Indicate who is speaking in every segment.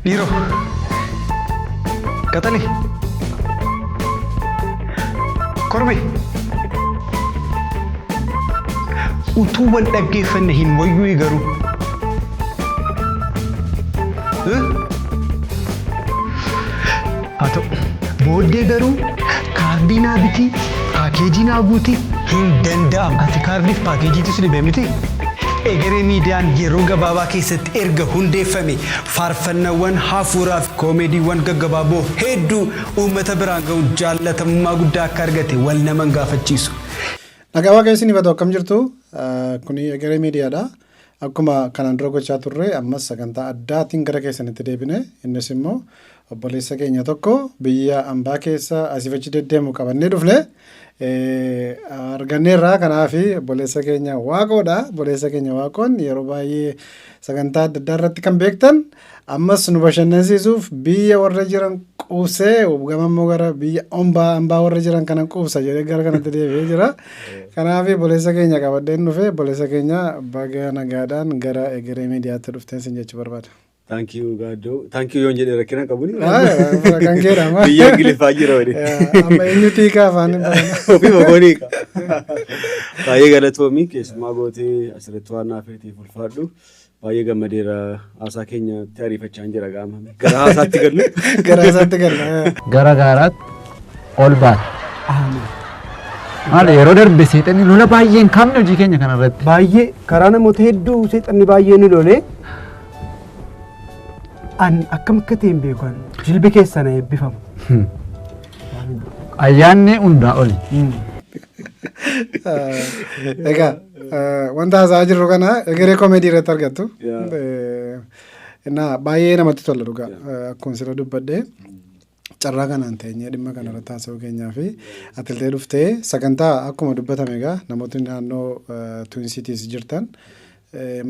Speaker 1: Dhiiroo. Qaxalee. Kormee. Utuu wal dhaggeeffanne hin wayyuu garuu. Haa ta'u booddee garuu kaardii naa bitii paakeejii naa guutii hin danda'amu. Ati kaardiif paakeejiitu si dhibe miti? Egeree Miidiyaan yeroo gabaabaa keessatti erga hundeeffame faarfannawwan hafuuraa fi koomeediiwwan gaggabaaboo hedduu uummata biraan ga'uun jaallatamummaa guddaa akka argate wal nama hin gaafachiisu.
Speaker 2: Nagaa Waaqayyo isiniif haa ta'u, akkam jirtu? Kuni Egeree Miidiyaadha. Akkuma kanaan dura gochaa turre, ammas sagantaa addaatiin gara keessanitti deebine. Innis immoo obboleessa keenya tokko biyya ambaa keessa asiif achi deddeemu qabannee dhufne arganneerra. Kanaaf obboleessa keenya Waaqoodha. Obboleessa keenya Waaqoon yeroo baay'ee sagantaa adda addaa irratti kan beektan, ammas nu bashannansiisuuf biyya warra jiran quubsee, gama immoo gara biyya ombaa ambaa warra jiran kana quubsa jedhee gara kanatti deebi'ee jira. Kanaaf obboleessa keenya qabadheen dhufe. Obboleessa keenya, baga nagaadhaan gara Egeree Miidiyaatti dhufteen sin jechuu barbaada.
Speaker 3: Thank you, Gaaddoo. Thank you yoon jedhe rakkina qabu ni.
Speaker 2: Kan keedha amma.
Speaker 3: Biyya Ingiliffaa jira wali.
Speaker 2: Amma eenyutu hiikaa afaan hin baranna.
Speaker 3: Ofii bokoonii hiika. Baay'ee galatoomi, keessumaa gootee asirratti waan naaf feeteef ulfaadhu. Baay'ee gammadeera, haasaa keenyatti ariifachaa hin jira gaama. Gara haasaatti gallu.
Speaker 2: Gara haasaatti galla.
Speaker 4: Gara gaaraatti ol baate. Maali, yeroo darbe seexanni lola baay'ee hin kaafne hojii keenya kanarratti.
Speaker 5: Baay'ee karaa namoota hedduu seexanni baay'ee nu lolee, an akkam akka ta'e hin beeku, an jilbi keessan haa eebbifamu.
Speaker 4: Ayyaanni hundaa oli.
Speaker 2: Egaa wanta haasa'aa jirru kana Egeree Komeedii irratti argattu. Innaa baay'ee namatti tola dhugaa. Akkuma sira dubbadhee, carraa kanaan teenyee dhimma kana irratti haasa'uu keenyaa fi atiltee dhuftee sagantaa akkuma dubbatame, egaa namootni naannoo Twin Cities jirtan,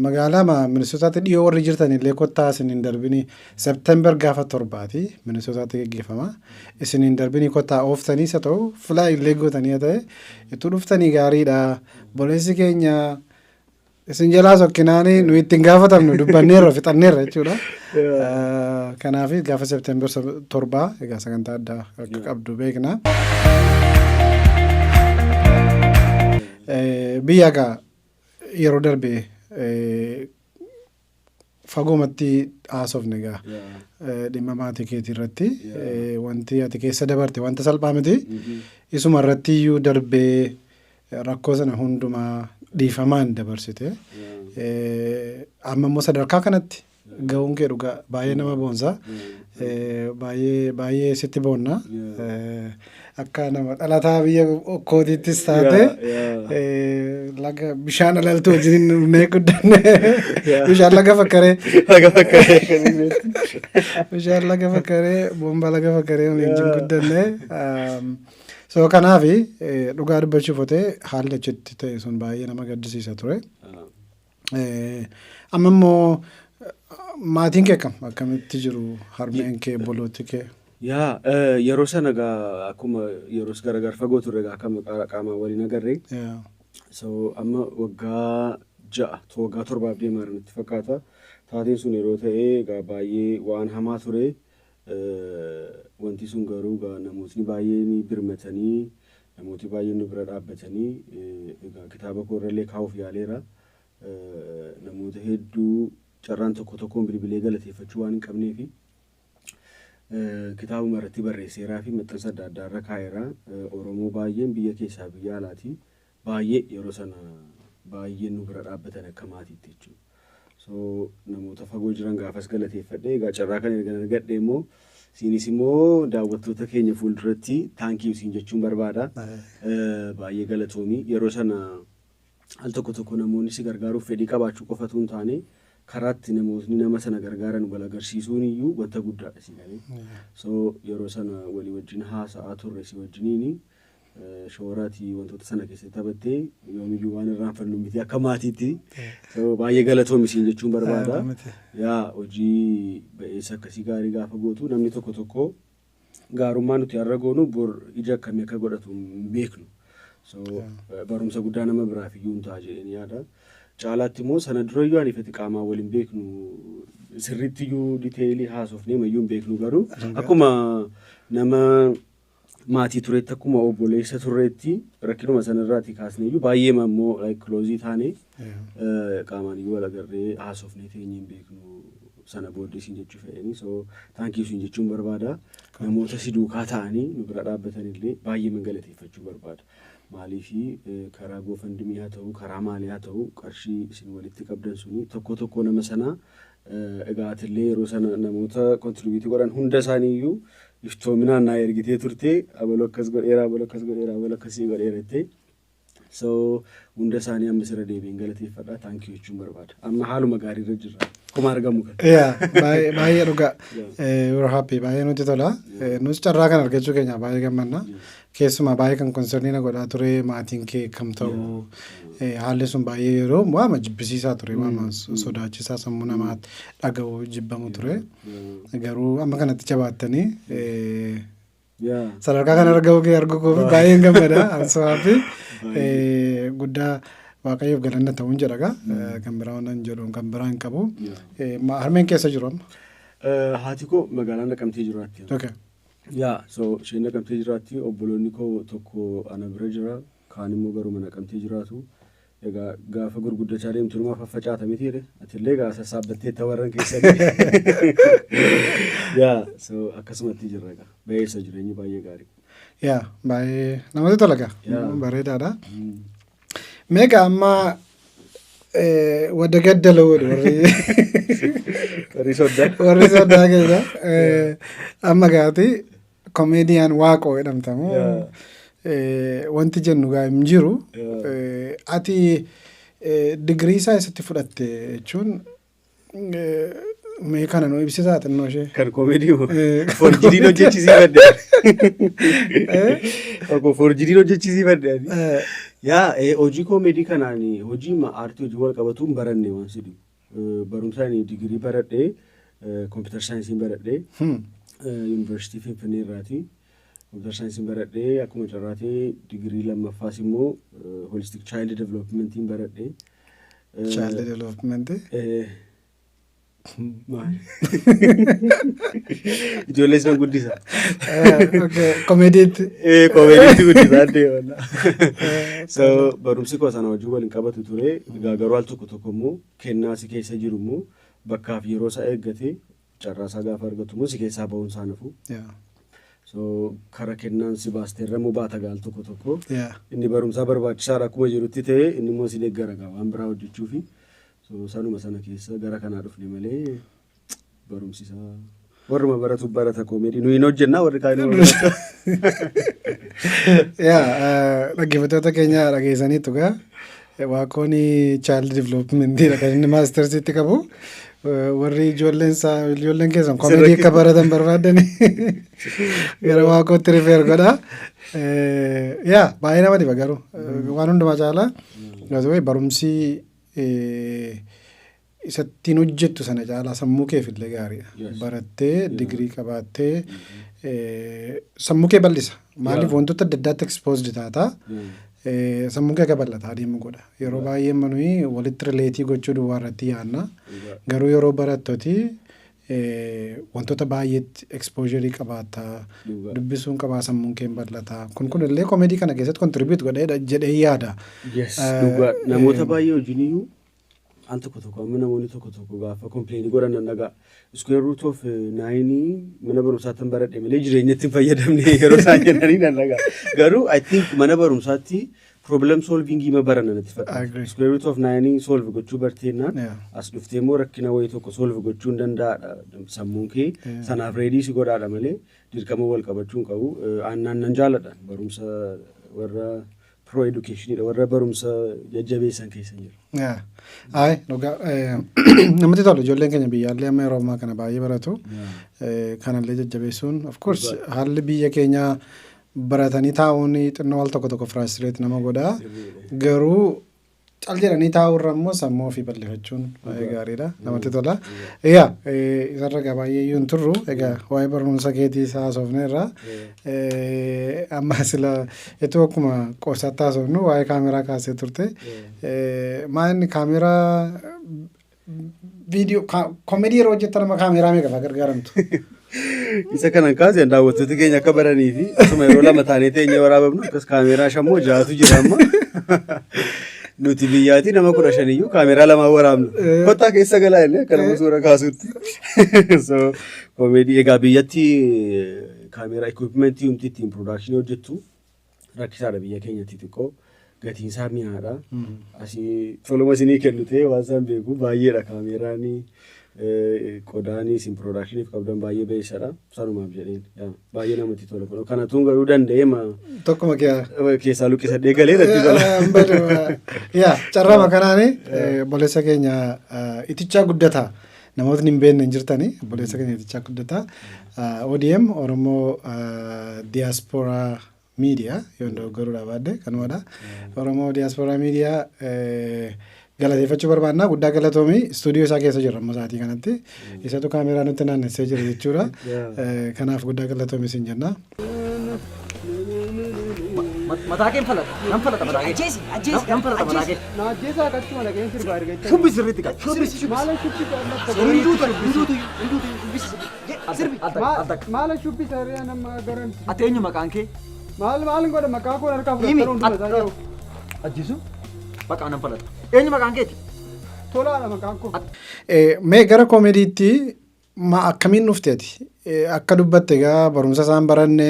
Speaker 2: magaalaa Minisootaatti dhiyoo warri jirtan illee kottaa, isin hin darbini. September gaafa 7ti Minisootaatti gaggeeffama. Isin hin darbini, kottaa. Ooftaniis haa ta'u, fly illee gootanii haa ta'e, itti dhuftanii gaariidha. Obboleessi keenya isin jalaa sokkinaanii nu ittiin gaafatamnu dubbanneerra fixanneerra jechuudha. Kanaaf gaafa September 7 egaa sagantaa addaa akka qabdu beekna. Biyya egaa yeroo darbe fagoomatti haasofne, egaa dhimma maatii keetii irratti wanti ati keessa dabarte wanta salphaa miti. Isuma irratti iyyuu darbee rakkoo sana hundumaa dhiifamaan dabarsite. Amma immoo sadarkaa kanatti ga'uun kee dhugaa baay'ee nama boonsa. Baay'ee baay'ee sitti boonna. Akka nama dhalataa biyya kootiittis taate, laga bishaan alaltuu wajjin dhufnee guddanne. Bishaan laga fakkaree.
Speaker 3: Laga fakkaree.
Speaker 2: Bishaan laga fakkaree, bombaa laga fakkaree wajjin guddanne. So kanaafi dhugaa dubbachuuf otee haalli achitti ta'e sun baay'ee nama gaddisiisa ture. Amma immoo maatiin kee akkam akkamitti jiru? Harmeen kee, obbolooti kee?
Speaker 3: Yaa, yeroo sana egaa akkuma yeroos gargar fagoo turre, egaa akkama qaamaan waliin agarre. So amma waggaa 6, waggaa 7f deemaa jira natti fakkaata. Taateen sun yeroo ta'e egaa baay'ee waan hamaa ture. Wanti sun garuu egaa namootni baay'een birmatanii, namooti baay'een nu bira dhaabbatanii, egaa kitaaba koo irrallee kaa'uuf yaaleera. Namoota hedduu carraan tokko tokkoon bilbilee galateeffachuu waan hin qabneefi kitaabuma irratti barreesseeraa fi maxxansa adda addaa irra kaa'eera. Oromoo baay'een biyya keessaa biyya alaati baay'ee yeroo sana baay'een nu bira dhaabbatan akka maatiitti jechuudha. So namoota fagoo jiran gaafas galateeffadhe. Egaa carraa kan erga argadhe immoo isiinis immoo daawwattoota keenya fuulduratti thank you siin jechuun barbaada. Baay'ee galatoomii. Yeroo sana al tokko tokko namoonni si gargaaruuf fedhii qabaachuu qofatu hin taane, karaatti namootni nama sana gargaaran wal agarsiisuun iyyuu wanta guddaadha si galee. So yeroo sana walii wajjin haasa'aa turre si wajjiniini, shooraati wantoota sana keessatti taphattee yoomiyyuu waan irraanfannu miti akka maatiitti. So baay'ee galatoomi siin jechuun barbaada. Yaa, hojii ba'eessa akkasii gaarii gaafa gootu, namni tokko tokko gaarummaa nuti har'a goonu bor ija akkamii akka godhatu hin beeknu. So barumsa guddaa nama biraaf iyyuu hin ta'a jedheen yaada. Caalaatti immoo sana durayyuu ani fati qaamaan waliin beeknu, sirriitti iyyuu detail haasofnee mayyuu hin beeknu, garuu akkuma nama maatii turetti, akkuma obboleessa turreetti, rakkinuma sanarraatii kaasnee iyyuu baay'ee immoo like close taane, qaamaan iyyuu wal agarree haasofnee teenyee hin beeknu. Sana booddee siin jechuu fedhanii, so thank you siin jechuun barbaada. Namoota si duukaa ta'anii nu bira dhaabbatan illee baay'ee man galateeffachuu barbaada. Maaliifi, karaa GoFundMe haa ta'u, karaa maalii haa ta'u, qarshii isin walitti qabdan suni tokko tokko nama sanaa, egaa atillee yeroo sana namoota contribute godhan hunda isaanii iyyuu iftoominaan naa ergitee turte, abaloo akkas godheera, abaloo akkas godheera, abaloo akkasii godheera jettee. So hunda isaanii amma sirra deebiin galateeffadha, thank you jechuun barbaada. Amma haaluma gaariirra jirra. Akkuma argamu kan.
Speaker 2: Yaa, baay'ee baay'ee dhugaa. We're happy, baay'ee nutti tola. Nus carraa kan argachuu keenya baay'ee gammanna. Keessumaa baay'ee kan concern na godhaa ture maatiin kee kam ta'u, haalli sun baay'ee yeroo waama jibbisiisaa ture, waama sodaachisaa sammuu namaatti dhaga'u jibbamu ture. Garuu amma kanatti jabaattanii sadarkaa kana arga'uu kee arguu koof baay'een gammada. I'm so happy. Guddaa Waaqayyoof galanna ta'uun jedha gaa. Kan biraa waan jedhu kan biraa hin qabu. Harmeen keessa jiru amma?
Speaker 3: Haati koo magaalaa Naqamtee jiraatti. Yaa, so isheen Naqamtee jiraatti, obboloonni koo tokko ana bira jira, kaan immoo garuma Naqamtee jiraatu. Egaa gaafa gurguddachaa deemtu numa faffacaata miti jedhe, atillee egaa sassaabbattee warran keessatti. Yaa, so akkasumatti jirra egaa. Bayeessa, jireenyi baay'ee gaarii.
Speaker 2: Yaa, baay'ee namatti tola gaa. Bareedaadha. Meeqa amma wadda gaddala godhu warri
Speaker 3: Warri soddaa.
Speaker 2: Warri soddaa keessa amma gaati komeediyaan Waaqoo jedhamtamu. Wanti jennu gaa hin jiru. Ati digirii isaa eessatti fudhatte jechuun, mee kana nu ibsisaa xinnoo ishee.
Speaker 3: Kan koomedii moo? Forgediin hojjechisiifadhe. Tokko forgediin hojjechisiifadhe. Yaa, hojii koomedii kanaan hojii aartii hojii wal qabatu hin baranne waan si dhibu. Barumsa ani digirii baradhee computer scienceiin baradhee Yuunivarsiitii Finfinnee irraati. Computer scienceiin baradhee, akkuma carraatee digirii lammaffaas immoo holistic child developmentiin baradhee.
Speaker 2: Child development.
Speaker 3: Maal? Ijoollee isaan guddisa.
Speaker 2: Komeediitti.
Speaker 3: Komeediitti guddisa addee walla. So barumsi koo sana hojii waliin qabatu ture. Egaa garuu al tokko tokko immoo kennaa si keessa jiru immoo bakkaaf yeroo isaa eeggate carraa isaa gaafa argatu immoo si keessaa ba'uun isaa nafu. So kara kennaan si baasteerra immoo baata gaal tokko tokko. Inni barumsaa barbaachisaadha akkuma jirutti ta'e, inni immoo si deeggara gaa waan biraa hojjechuufi. So sanuma sana keessa gara kanaa dhufne malee barumsi isaa warruma baratu barata, koomedii nuyi hin hojjennaa, warri kaan hin barata.
Speaker 2: Yaa, dhaggeeffattoota keenya dhageessaniitu gaa, Waaqoon child developmentiidha kan inni mastersiitti qabu. Warri ijoolleen isaa, ijoolleen keessan koomedii akka baratan barbaadani gara Waaqootti refer godha. Yaa, baay'ee nama dhiba, garuu waan hundumaa caalaa barumsi isattiin hojjettu sana caalaa sammuu keef illee gaariidha. Barattee digirii qabaattee sammuu kee bal'isa. Maaliif, wantoota adda addaatti exposed taata. Sammuu kee akka bal'ataa adeemu godha. Yeroo baay'ee nuyi walitti relate gochuu duwwaa irratti yaadna. Garuu yeroo barattoti wantoota baay'eetti exposure qabaata. Dubbisuun qabaa, sammuun kee bal'ata. Kun illee koomedii kana keessatti contribute godhee jedhee yaada.
Speaker 3: Yes, dhugaa namoota baay'ee wajjin iyyuu al tokko tokko amma namoonni tokko tokko gaafa complain godhan nan dhagaa. Square root of nine mana barumsaatti hin baradhe malee jireenyatti hin fayyadamne yeroo isaan jedhanii nan dhagaa. Garuu I think mana barumsaatti problem solving ma baranna natti fakkaata. Square root of nine solve gochuu barteennaan as dhuftee immoo rakkina wayii tokko solve gochuu hin danda'aadha sammuun kee. Sanaaf ready si godhaadha malee dirqama wal qabachuu hin qabu. Annaan nan jaaladha barumsa, warra pro educationidha, warra barumsa jajjabeessan keessa jira.
Speaker 2: Ayi, dhugaa namatti tola, ijoolleen keenya biyyaallee amma yeroo ammaa kana baay'ee baratu. Kanallee jajjabeessuun, of course, haalli biyya keenyaa baratanii taa'uun xinnoo al tokko tokko frustrate nama godha. Garuu Cal jedhanii taa'uu irra immoo sammuu ofii bal'ifachuun baay'ee gaariidha. Namatti tola. Egaa isarra egaa baay'ee iyyuu hin turru. Egaa waa'ee barumsa keetii isaa haasofneerra. Amma sila itoo akkuma qoosaatti haasofnu waa'ee kaameraa kaasee turte. Maal inni kaameraa viidiyoo comedy yeroo hojjettan amma kaameraa meeqa fa'aa gargaaramtu?
Speaker 3: Isa kanan kaase daawwattoota keenya akka baranii fi asuma yeroo lama taanee teenyee waraabamnu akkas kaameraa shammoo ja'atu jira amma. Nuti biyyaatii nama 15 iyyuu kaameraa lamaan waraabna. Kottaa keessa galaa jennee akka nama suura kaasutti. So comedy egaa biyyatti kaameraa equipmentii humti ittiin productionii hojjettu rakkisaadha biyya keenyatti xiqqoo. Gatiin isaa mi'aadha. Asii toluma isinii kennu ta'ee waan isaan beeku baay'eedha kaameraanii. Qodaanii isin productioniif qabdan baay'ee beeksisadha. Sanumaaf jedheen baay'ee namatti tola. Kanatuun garuu danda'ee ma
Speaker 2: Tokkuma kee
Speaker 3: keessaa luqqisadhee galee natti tola.
Speaker 2: Yaa, carraama kanaani obboleessa keenya Itichaa Guddataa, namootni hin beekne hin jirtani, obboleessa keenya Itichaa Guddataa, ODM, Oromoo Diaspora Media, yoo dogoggoruudhaa baadde kanumadha. Oromoo Diaspora Media galateeffachuu barbaanna. Guddaa galatoomii. Istuudiyoo isaa keessa jirra amma sa'aatii kanatti. Isatu kaameraa nutti naannessee jira jechuudha. Kanaaf guddaa galatoomii siin jenna.
Speaker 6: Mataa kee falata. Nan falata mataa kee.
Speaker 7: Ajjeesi, ajjeesi.
Speaker 6: Nan falata mataa kee.
Speaker 5: Na ajjeesaa akkachuma dhaqeen sirbaa argachaa.
Speaker 6: Shubbi sirriitti qaba. Shubbi.
Speaker 5: Maala shubbisa amma?
Speaker 6: Hinduutu hinduutu hinduutu shubbisi.
Speaker 7: Sirbi.
Speaker 6: Al takka, al takka.
Speaker 5: Maala shubbisa ree nama garan?
Speaker 6: Ati eenyu maqaan kee?
Speaker 5: Maal maal godha maqaa koo harkaa
Speaker 7: Himi.
Speaker 5: fudhatan hunduma isaa jiru.
Speaker 6: Ajjeesu? Bakka nan falata. Eenyu maqaan keeti?
Speaker 5: Tolaadha maqaan koo.
Speaker 2: Mee gara comedytti ma akkamiin dhufte ati? Akka dubbatte egaa barumsa isaan baranne,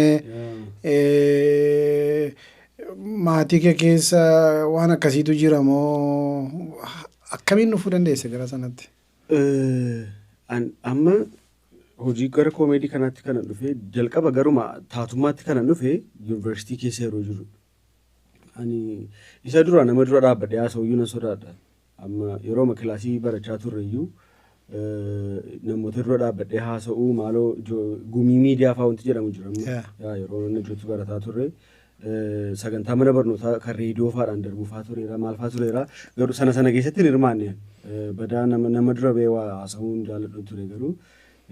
Speaker 2: maatii kee keessa waan akkasiitu jira moo akkamiin dhufuu dandeesse gara sanatti?
Speaker 3: Amma hojii gara comedy kanaatti kana dhufe jalqaba garuma taatummaatti kana dhufe yuunivarsiitii keessa yeroo jiru. Ani isa dura nama dura dhaabbadhee haasa'uyyuu nan sodaadha. Amma yeroo kilaasii barachaa turre iyyuu namoota dura dhaabbadhee haasa'uu maaloo gumii miidiyaa fa'aa wanti jedhamu jira. Yeroo inni ijoollee barataa turre sagantaa mana barnootaa kan reediyoo fa'aadhaan darbuu fa'aa tureera, maal fa'aa tureera, garuu sana sana keessatti hin hirmaanne. Badaa nama dura ba'ee waa haasa'uu hin jaalladhu ture. Garuu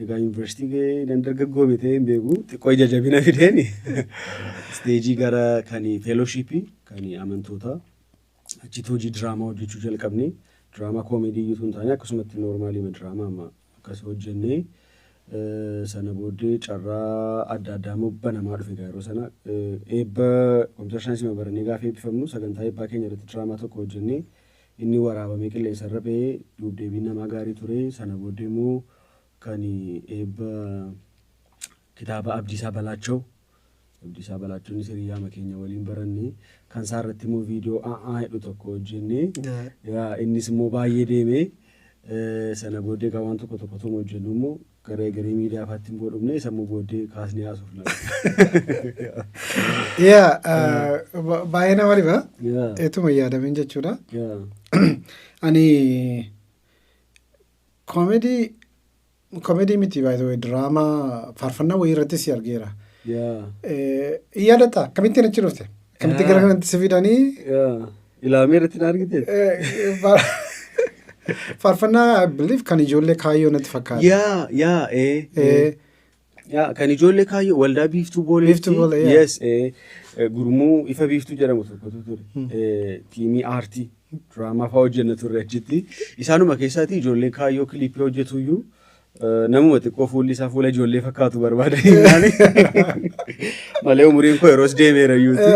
Speaker 3: egaa yuunivarsiitii gahee nan dargaggoome ta'ee hin beeku, xiqqoo ija jabina fideen stageii gara kan fellowshipii kan amantootaa achitti hojii diraamaa hojjechuu jalqabne. Diraamaa comedy iyyuu hin taane, akkasumatti normalii diraamaa amma akkas hojjennee, sana booddee carraa adda addaa immoo banamaa dhufe. Yeroo sana eebba computer science barannee gaafa eebbifamnu sagantaa eebbaa keenya irratti diraamaa tokko hojjennee inni waraabamee qilleensa irra ba'ee duub-deebiin namaa gaarii ture. Sana booddee immoo kan eebba kitaaba Abdiisaa Balaachoo, Abdiisaa Balaachoon hiriyaama keenya waliin baranne, kan isaa irratti immoo viidiyoo a'aa jedhu tokko hojjennee innis immoo baay'ee deeme. Sana booddee egaa waan tokko tokko tuma hojjennu immoo gara egeree miidiyaa fa'aatti immoo dhufne, isa immoo booddee kaasnee haasofna.
Speaker 2: Yaa, baay'ee nama dhiba. Etuma yaadamin jechuudha. Ani comedy miti baay'ee, diraamaa faarfannaa wayii irratti si argeera. In yaadatta, akkamittiin achi dhufte? Akkamitti gara kanatti si fidanii?
Speaker 3: Ilaamee irratti na argite?
Speaker 2: Faarfannaa, I believe, kan ijoollee kaayyoo natti fakkaata.
Speaker 3: Yaa ee. Yaa, kan ijoollee kaayyoo waldaa Biiftuu Booleetti.
Speaker 2: Biiftuu Boolee, yaa.
Speaker 3: Yes, gurmuu ifa Biiftuu jedhamu tokkotu ture. Teamii aartii diraamaa fa'aa hojjenna turre achitti. Isaanuma keessaati ijoollee kaayyoo clipii hojjetuyyuu namuma xiqqoo fuulli isaa fuula ijoollee fakkaatu barbaadanii malee umuriin koo yeroos deemeera iyyuuti.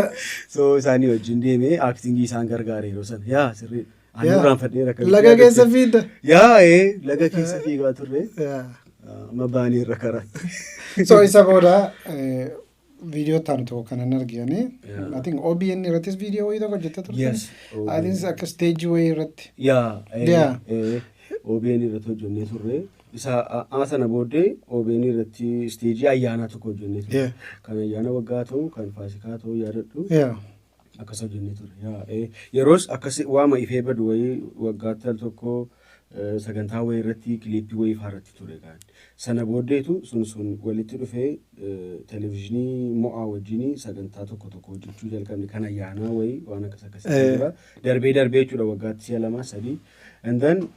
Speaker 3: So isaanii wajjin deemee actingii isaan gargaare yeroo sana. Yaa, sirrii. Ani irraanfadheera akkamitti
Speaker 2: Laga keessa
Speaker 3: yaadatte.
Speaker 2: fiidda.
Speaker 3: Yaa, laga keessa fiigaa turre. Amma baanii irra karaatti.
Speaker 2: So isa booda viidiyoo taanu tokko kanan arganii. I think OBN irrattis viidiyoo wayii tokko hojjettee turte.
Speaker 3: Yes.
Speaker 2: I think akka stage wayii irratti.
Speaker 3: Yaa. OBN irratti hojjennee turre. Isa sana booddee OBN irratti stageii ayyaanaa tokko hojjennee turre. Kan ayyaana waggaa ta'u, kan faasikaa ta'u yaadadhu. Akkas hojjennee turre. Yaa, yeroos akkas waama ifee badu wayii waggaatti al tokko Sagantaa wayii irratti, clip wayii fa'aa irratti ture gaan. Sana booddeetu sun walitti dhufee televezyiinii mo'aa wajjin sagantaa tokko tokko hojjechuu jalqabne, kan ayyaanaa wayii waan akkas akkasii jira. Darbee darbee jechuudha, waggaatti si'a lama sadii. And then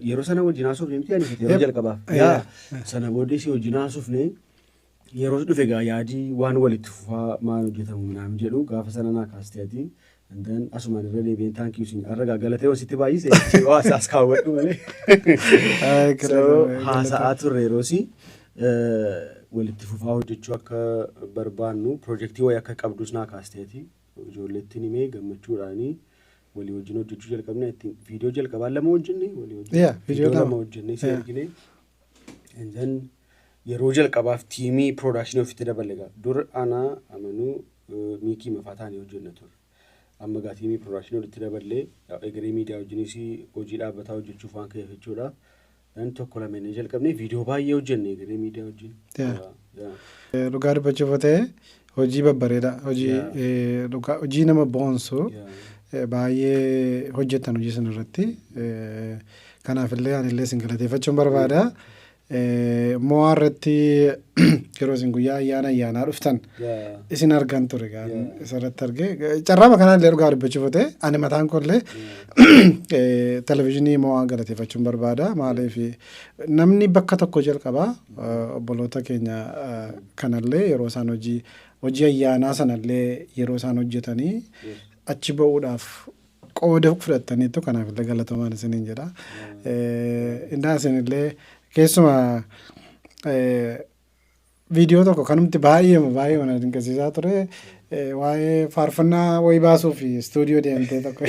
Speaker 3: yeroo sana wajjin haasofne miti ani yeroo jalqabaaf. Yaa, sana booddee si wajjin haasofne. Yeroo dhufe gaa yaadii waan walitti fufaa maal hojjetamu naan jedhu gaafa sana naa kaastee ati. And then asumaan irra deebi'een thank you sin har'a gaa galatee wasitti baay'ise as kaawwadhu malee. So haasa'aa turre yeroosi walitti fufaa hojjechuu akka barbaannu, piroojeektii wayii akka qabdus naa kaasteeti. Ijoolleetti himee gammachuudhaanii walii wajjin hojjechuu jalqabne. Ittiin viidiyoo jalqabaa lama hojjenne walii wajjin.
Speaker 2: Yeah, viidiyoo lama.
Speaker 3: Lama hojjenne si ergine. And then yeroo jalqabaaf team production ofitti daballe gaa. Dur ana, Amanuu, Miikii mafaa taanii hojjenna ture. Amma gaa team production walitti daballee Egeree Miidiyaa wajjinis hojii dhaabbataa hojjechuuf waan ka'eef jechuudha. Dan tokko lama inni jalqabne viidiyoo baay'ee hojjenne Egeree Miidiyaa wajjin.
Speaker 2: Yeah. Dhugaa dubbachuuf yoo ta'e, hojii babbareedaa, hojii dhugaa hojii nama boonsu baay'ee hojjettan hojii sana irratti. Kanaaf illee ani illee isin galateeffachuun barbaada. Mo'aa irratti yeroo isin guyyaa ayyaana ayyaanaa dhuftan isin argan ture gaan isarratti arge. Carraama kanaan illee dhugaa dubbachuuf yoo ta'e, ani mataan koo illee televezyiinii Mo'aa galateeffachuun barbaada. Maaliif, namni bakka tokko jalqabaa obboloota keenya kanallee yeroo isaan hojii ayyaanaa sanallee yeroo isaan hojjetanii achi ba'uudhaaf qooda fudhataniitu, kanaaf illee galatoomaan isiniin jedha. Innaa isinillee keessumaa viidiyoo tokko kanumti baay'ee baay'ee mana dinqisiisaa ture, waa'ee faarfannaa wayii baasuu fi istuudiyoo deemtee tokko.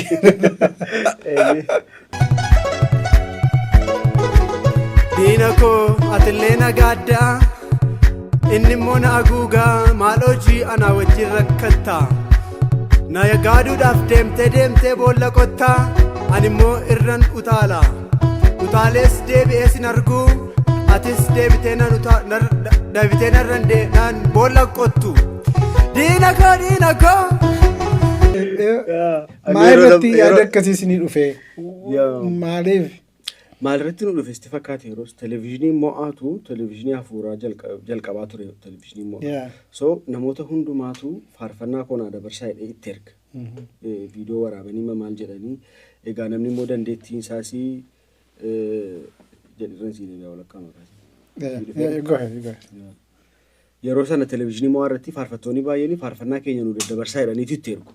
Speaker 5: Diina koo, atillee nagaaddaa, inni immoo na haguugaa. Maal hojii anaa wajjin rakkattaa? Na gaaduudhaaf deemtee deemtee boolla qottaa, ani immoo irran utaala. Utaalees deebi'ee sin arguu, atis deebitee nan deebitee narran naan boolla qottu. Diina koo, diina koo.
Speaker 2: Maa irratti yaada akkasii isinii dhufe? Maaliif?
Speaker 3: Maalirratti nu dhufe sitti fakkaate? Yeroo televezyiinii mo'aatu televezyiinii hafuuraa jalqabaa ture televezyiinii mo'aa. So namoota hundumaatu faarfannaa koo naa dabarsaa jedhee itti erga. Viidiyoo waraabanii ma maal jedhanii, egaa namni immoo dandeettiin isaas jedhirran sii deebi'aa walakkaa maqaa.
Speaker 2: Yeah, go ahead, go ahead.
Speaker 3: Yeroo sana televezyiinii mo'aa irratti faarfattoonni baay'een faarfannaa keenya nu daddabarsaa jedhaniitu itti ergu.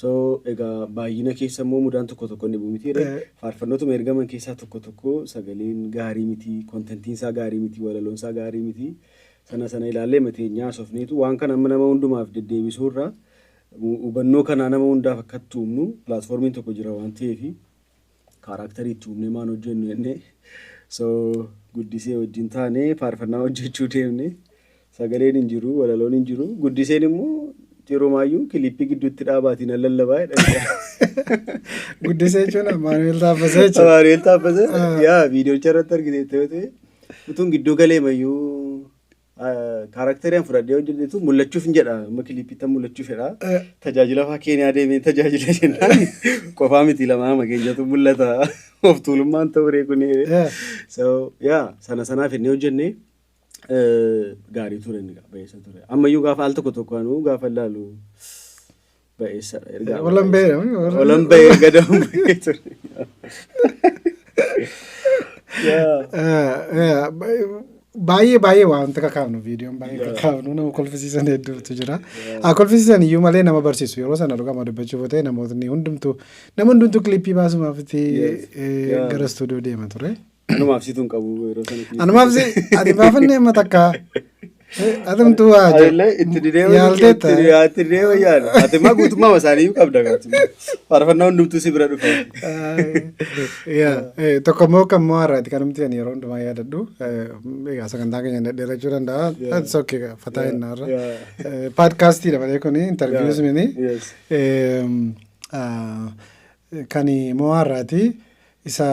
Speaker 3: So egaa baay'ina keessa immoo mudaan tokko tokko ni bu'u miti jedhee, faarfannootuma ergaman keessaa tokko tokko sagaleen gaarii miti, contentiin isaa gaarii miti, walaloon isaa gaarii miti. Sana sana ilaallee mateenyaa haasofneetu waan kana amma nama hundumaaf deddeebisuu irraa hubannoo kanaa nama hundaaf akka itti uumnu platformiin tokko jira waan ta'eef, character itti uumnee maan hojjennu jennee, so Guddisee wajjin taanee faarfannaa hojjechuu deemne. Sagaleen hin jiru, walaloon hin jiru. Guddiseen immoo yeroo clip gidduutti dhaabaatiin nan lallabaa jedhan.
Speaker 2: Guddisee jechuun Amaanu'el Taaffasee jechuudha.
Speaker 3: Amaanu'el Taaffasee, yaa, viidiyoocha irratti argite yoo ta'e, utuun gidduu galee mayyuu character an fudhadhee hojjetetu mul'achuuf hin jedha, amma clipitti mul'achuuf jedha. Tajaajila fa'aa Keeniyaa deemee tajaajila jennaan, qofaa miti, lamaa keenyatu mul'ata, of tuulummaan ta'uu ree kuni. So yaa, sana sanaaf inni hojjenne gaarii ture, inni ba'eessa ture. Ammayyuu gaafa al tokko tokko anuu gaafa ilaalu ba'eessadha. Ergaa
Speaker 2: Olan ba'e.
Speaker 3: Olan ba'ee gadamu ba'ee ture.
Speaker 2: Yaa. Baay'ee baay'ee wanta kakaafnu, viidiyoon baay'ee kakaafnu, nama kolfisiisan hedduutu jira. Haa kolfisiisan iyyuu malee nama barsiisu. Yeroo sana dhugama dubbachuuf yoo ta'e, namootni hundumtuu, nama hundumtuu clip baasumaafiti gara istuudiyoo deema ture.
Speaker 3: Anumaaf situ hin qabu yeroo sana.
Speaker 2: Anumaaf si ati baafannee amma takka atumtuu waa jiru.
Speaker 3: Anillee itti didee
Speaker 2: Yaalteetta.
Speaker 3: itti didee wayyaadha. Ati immoo guutummaa isaanii qabda gaati. Faarfannaa hundumtuu si bira dhufa.
Speaker 2: Yaa, tokko immoo kan immoo har'aati kan nuti ani yeroo hundumaa yaadadhu. Egaa sagantaa keenya dhedheerachuu danda'a. It's okay, fataa hin har'a. Podcastiidha malee kuni interviews mini. Kan immoo har'aati isa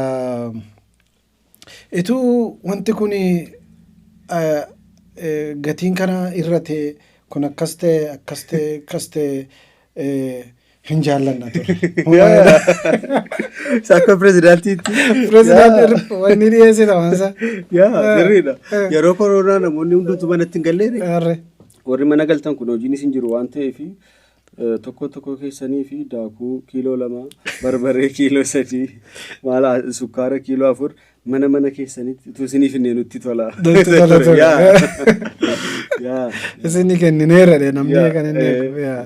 Speaker 2: ituu wanti kun gatiin kana irra ta'e kun akkas ta'e, akkas ta'e, akkas ta'e. Hin jaallanna ture.
Speaker 3: Isa akka pirezidaantiitti.
Speaker 2: Pirezidaantii wanni dhiyeessite waansa.
Speaker 3: Yaa, sirriidha. Yeroo koronaa namoonni hundumtu manatti hin galleere.
Speaker 2: Arre.
Speaker 3: Warri mana galtan kun hojiin isin jiru waan ta'eef, tokko tokko keessanii fi daakuu kiiloo 2, barbaree kiiloo 3, maala sukkaara kiiloo 4 mana mana keessanitti utuu isiniif hin nutti tola.
Speaker 2: Nutti tola ture.
Speaker 3: Yaa. Yaa.
Speaker 2: Isinni kennineera dhe namni kan inni. Yaa.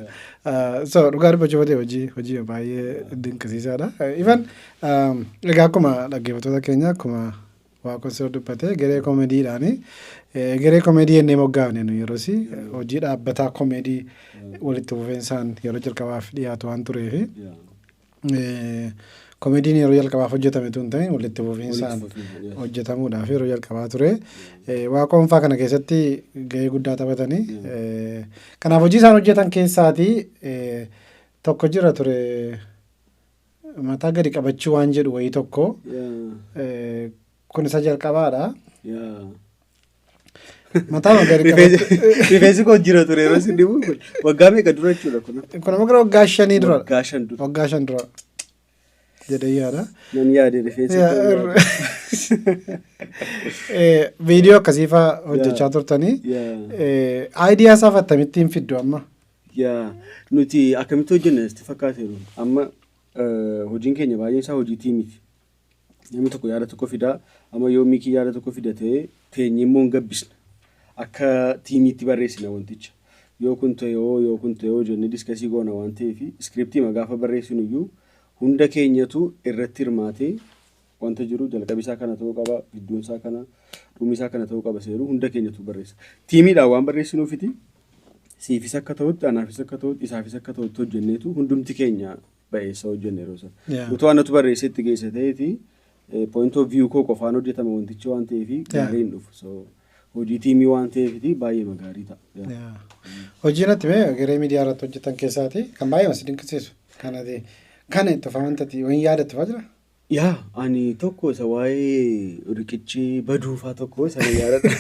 Speaker 2: So dhugaa dubbachuu ta'e, hojii baay'ee dinqisiisaadha. Even egaa akkuma dhaggeeffattoota keenya, akkuma Waaqon sirra dubbate, Egeree Koomediidhaani. Egeree Koomedii jennee moggaafne nu yeroosi hojii dhaabbataa koomedii walitti fufinsaan yeroo jalqabaaf dhiyaatu waan tureefi. Koomediin yeroo jalqabaaf hojjetame tun ta'in walitti fufinsaan hojjetamuudhaaf yeroo jalqabaa ture. Waaqoon faa kana keessatti gahee guddaa taphatanii. Kanaaf hojii isaan hojjetan keessaatii tokko jira ture, mataa gadi qabachuu waan jedhu wayii tokko. Kun isa jalqabaadha. Mataa gadi qabachuu.
Speaker 3: Rifeensi koo jira ture yeroo isin dhibu kun. Waggaa meeqa dura jechuudha kun?
Speaker 2: Kun amma gara waggaa 5 dura.
Speaker 3: Waggaa 5 dura.
Speaker 2: Waggaa 5 dura jedhee yaada.
Speaker 3: Nan yaade rifeensi koo yaade.
Speaker 2: Viidiyoo akkasii fa'aa hojjechaa turtanii. Idea isaa akkamittiin fiddu amma?
Speaker 3: Yaa, nuti akkamitti hojjenna sitti fakkaateeru? Amma hojiin keenya baay'een isaa hojii tiimiiti. Namni tokko yaada tokko fidaa, amma yoo Miikii yaada tokko fida ta'ee, teenyee immoo hin gabbisna. Akka tiimiitti barreessina wanticha. Yoo kun ta'e hoo, yoo kun ta'e hoo jennee discuss goona waan ta'eef, scriptii gaafa barreessinu iyyuu hunda keenyatu irratti hirmaatee, wanta jiru jalqabi isaa kana ta'uu qaba, gidduun isaa kana, dhumni isaa kana ta'uu qaba seeruu hunda keenyatu barreessa. Tiimiidhaan waan barreessinuufiti siifis akka ta'utti, anaafis akka ta'utti, isaafis akka ta'utti hojjenneetu hundumti keenya ba'eessa hojjenne yeroo sana. Utuu anatu barreessee itti geesse ta'eeti, point of view koo qofaan hojjetama wantichi waan ta'eef gaarii hin dhufu. So hojii tiimii waan ta'eefiti baay'ee gaarii ta'a.
Speaker 2: Yeah. Hojii natti mee Egeree Miidiyaa irratti hojjetan keessaati kan baay'ee si dinqisiisu. Kan ati kana itti fa'aa wayin yaadattu fa'aa jira?
Speaker 3: Yaa, ani tokko isa waa'ee riqichi baduufaa tokko sana yaadadha.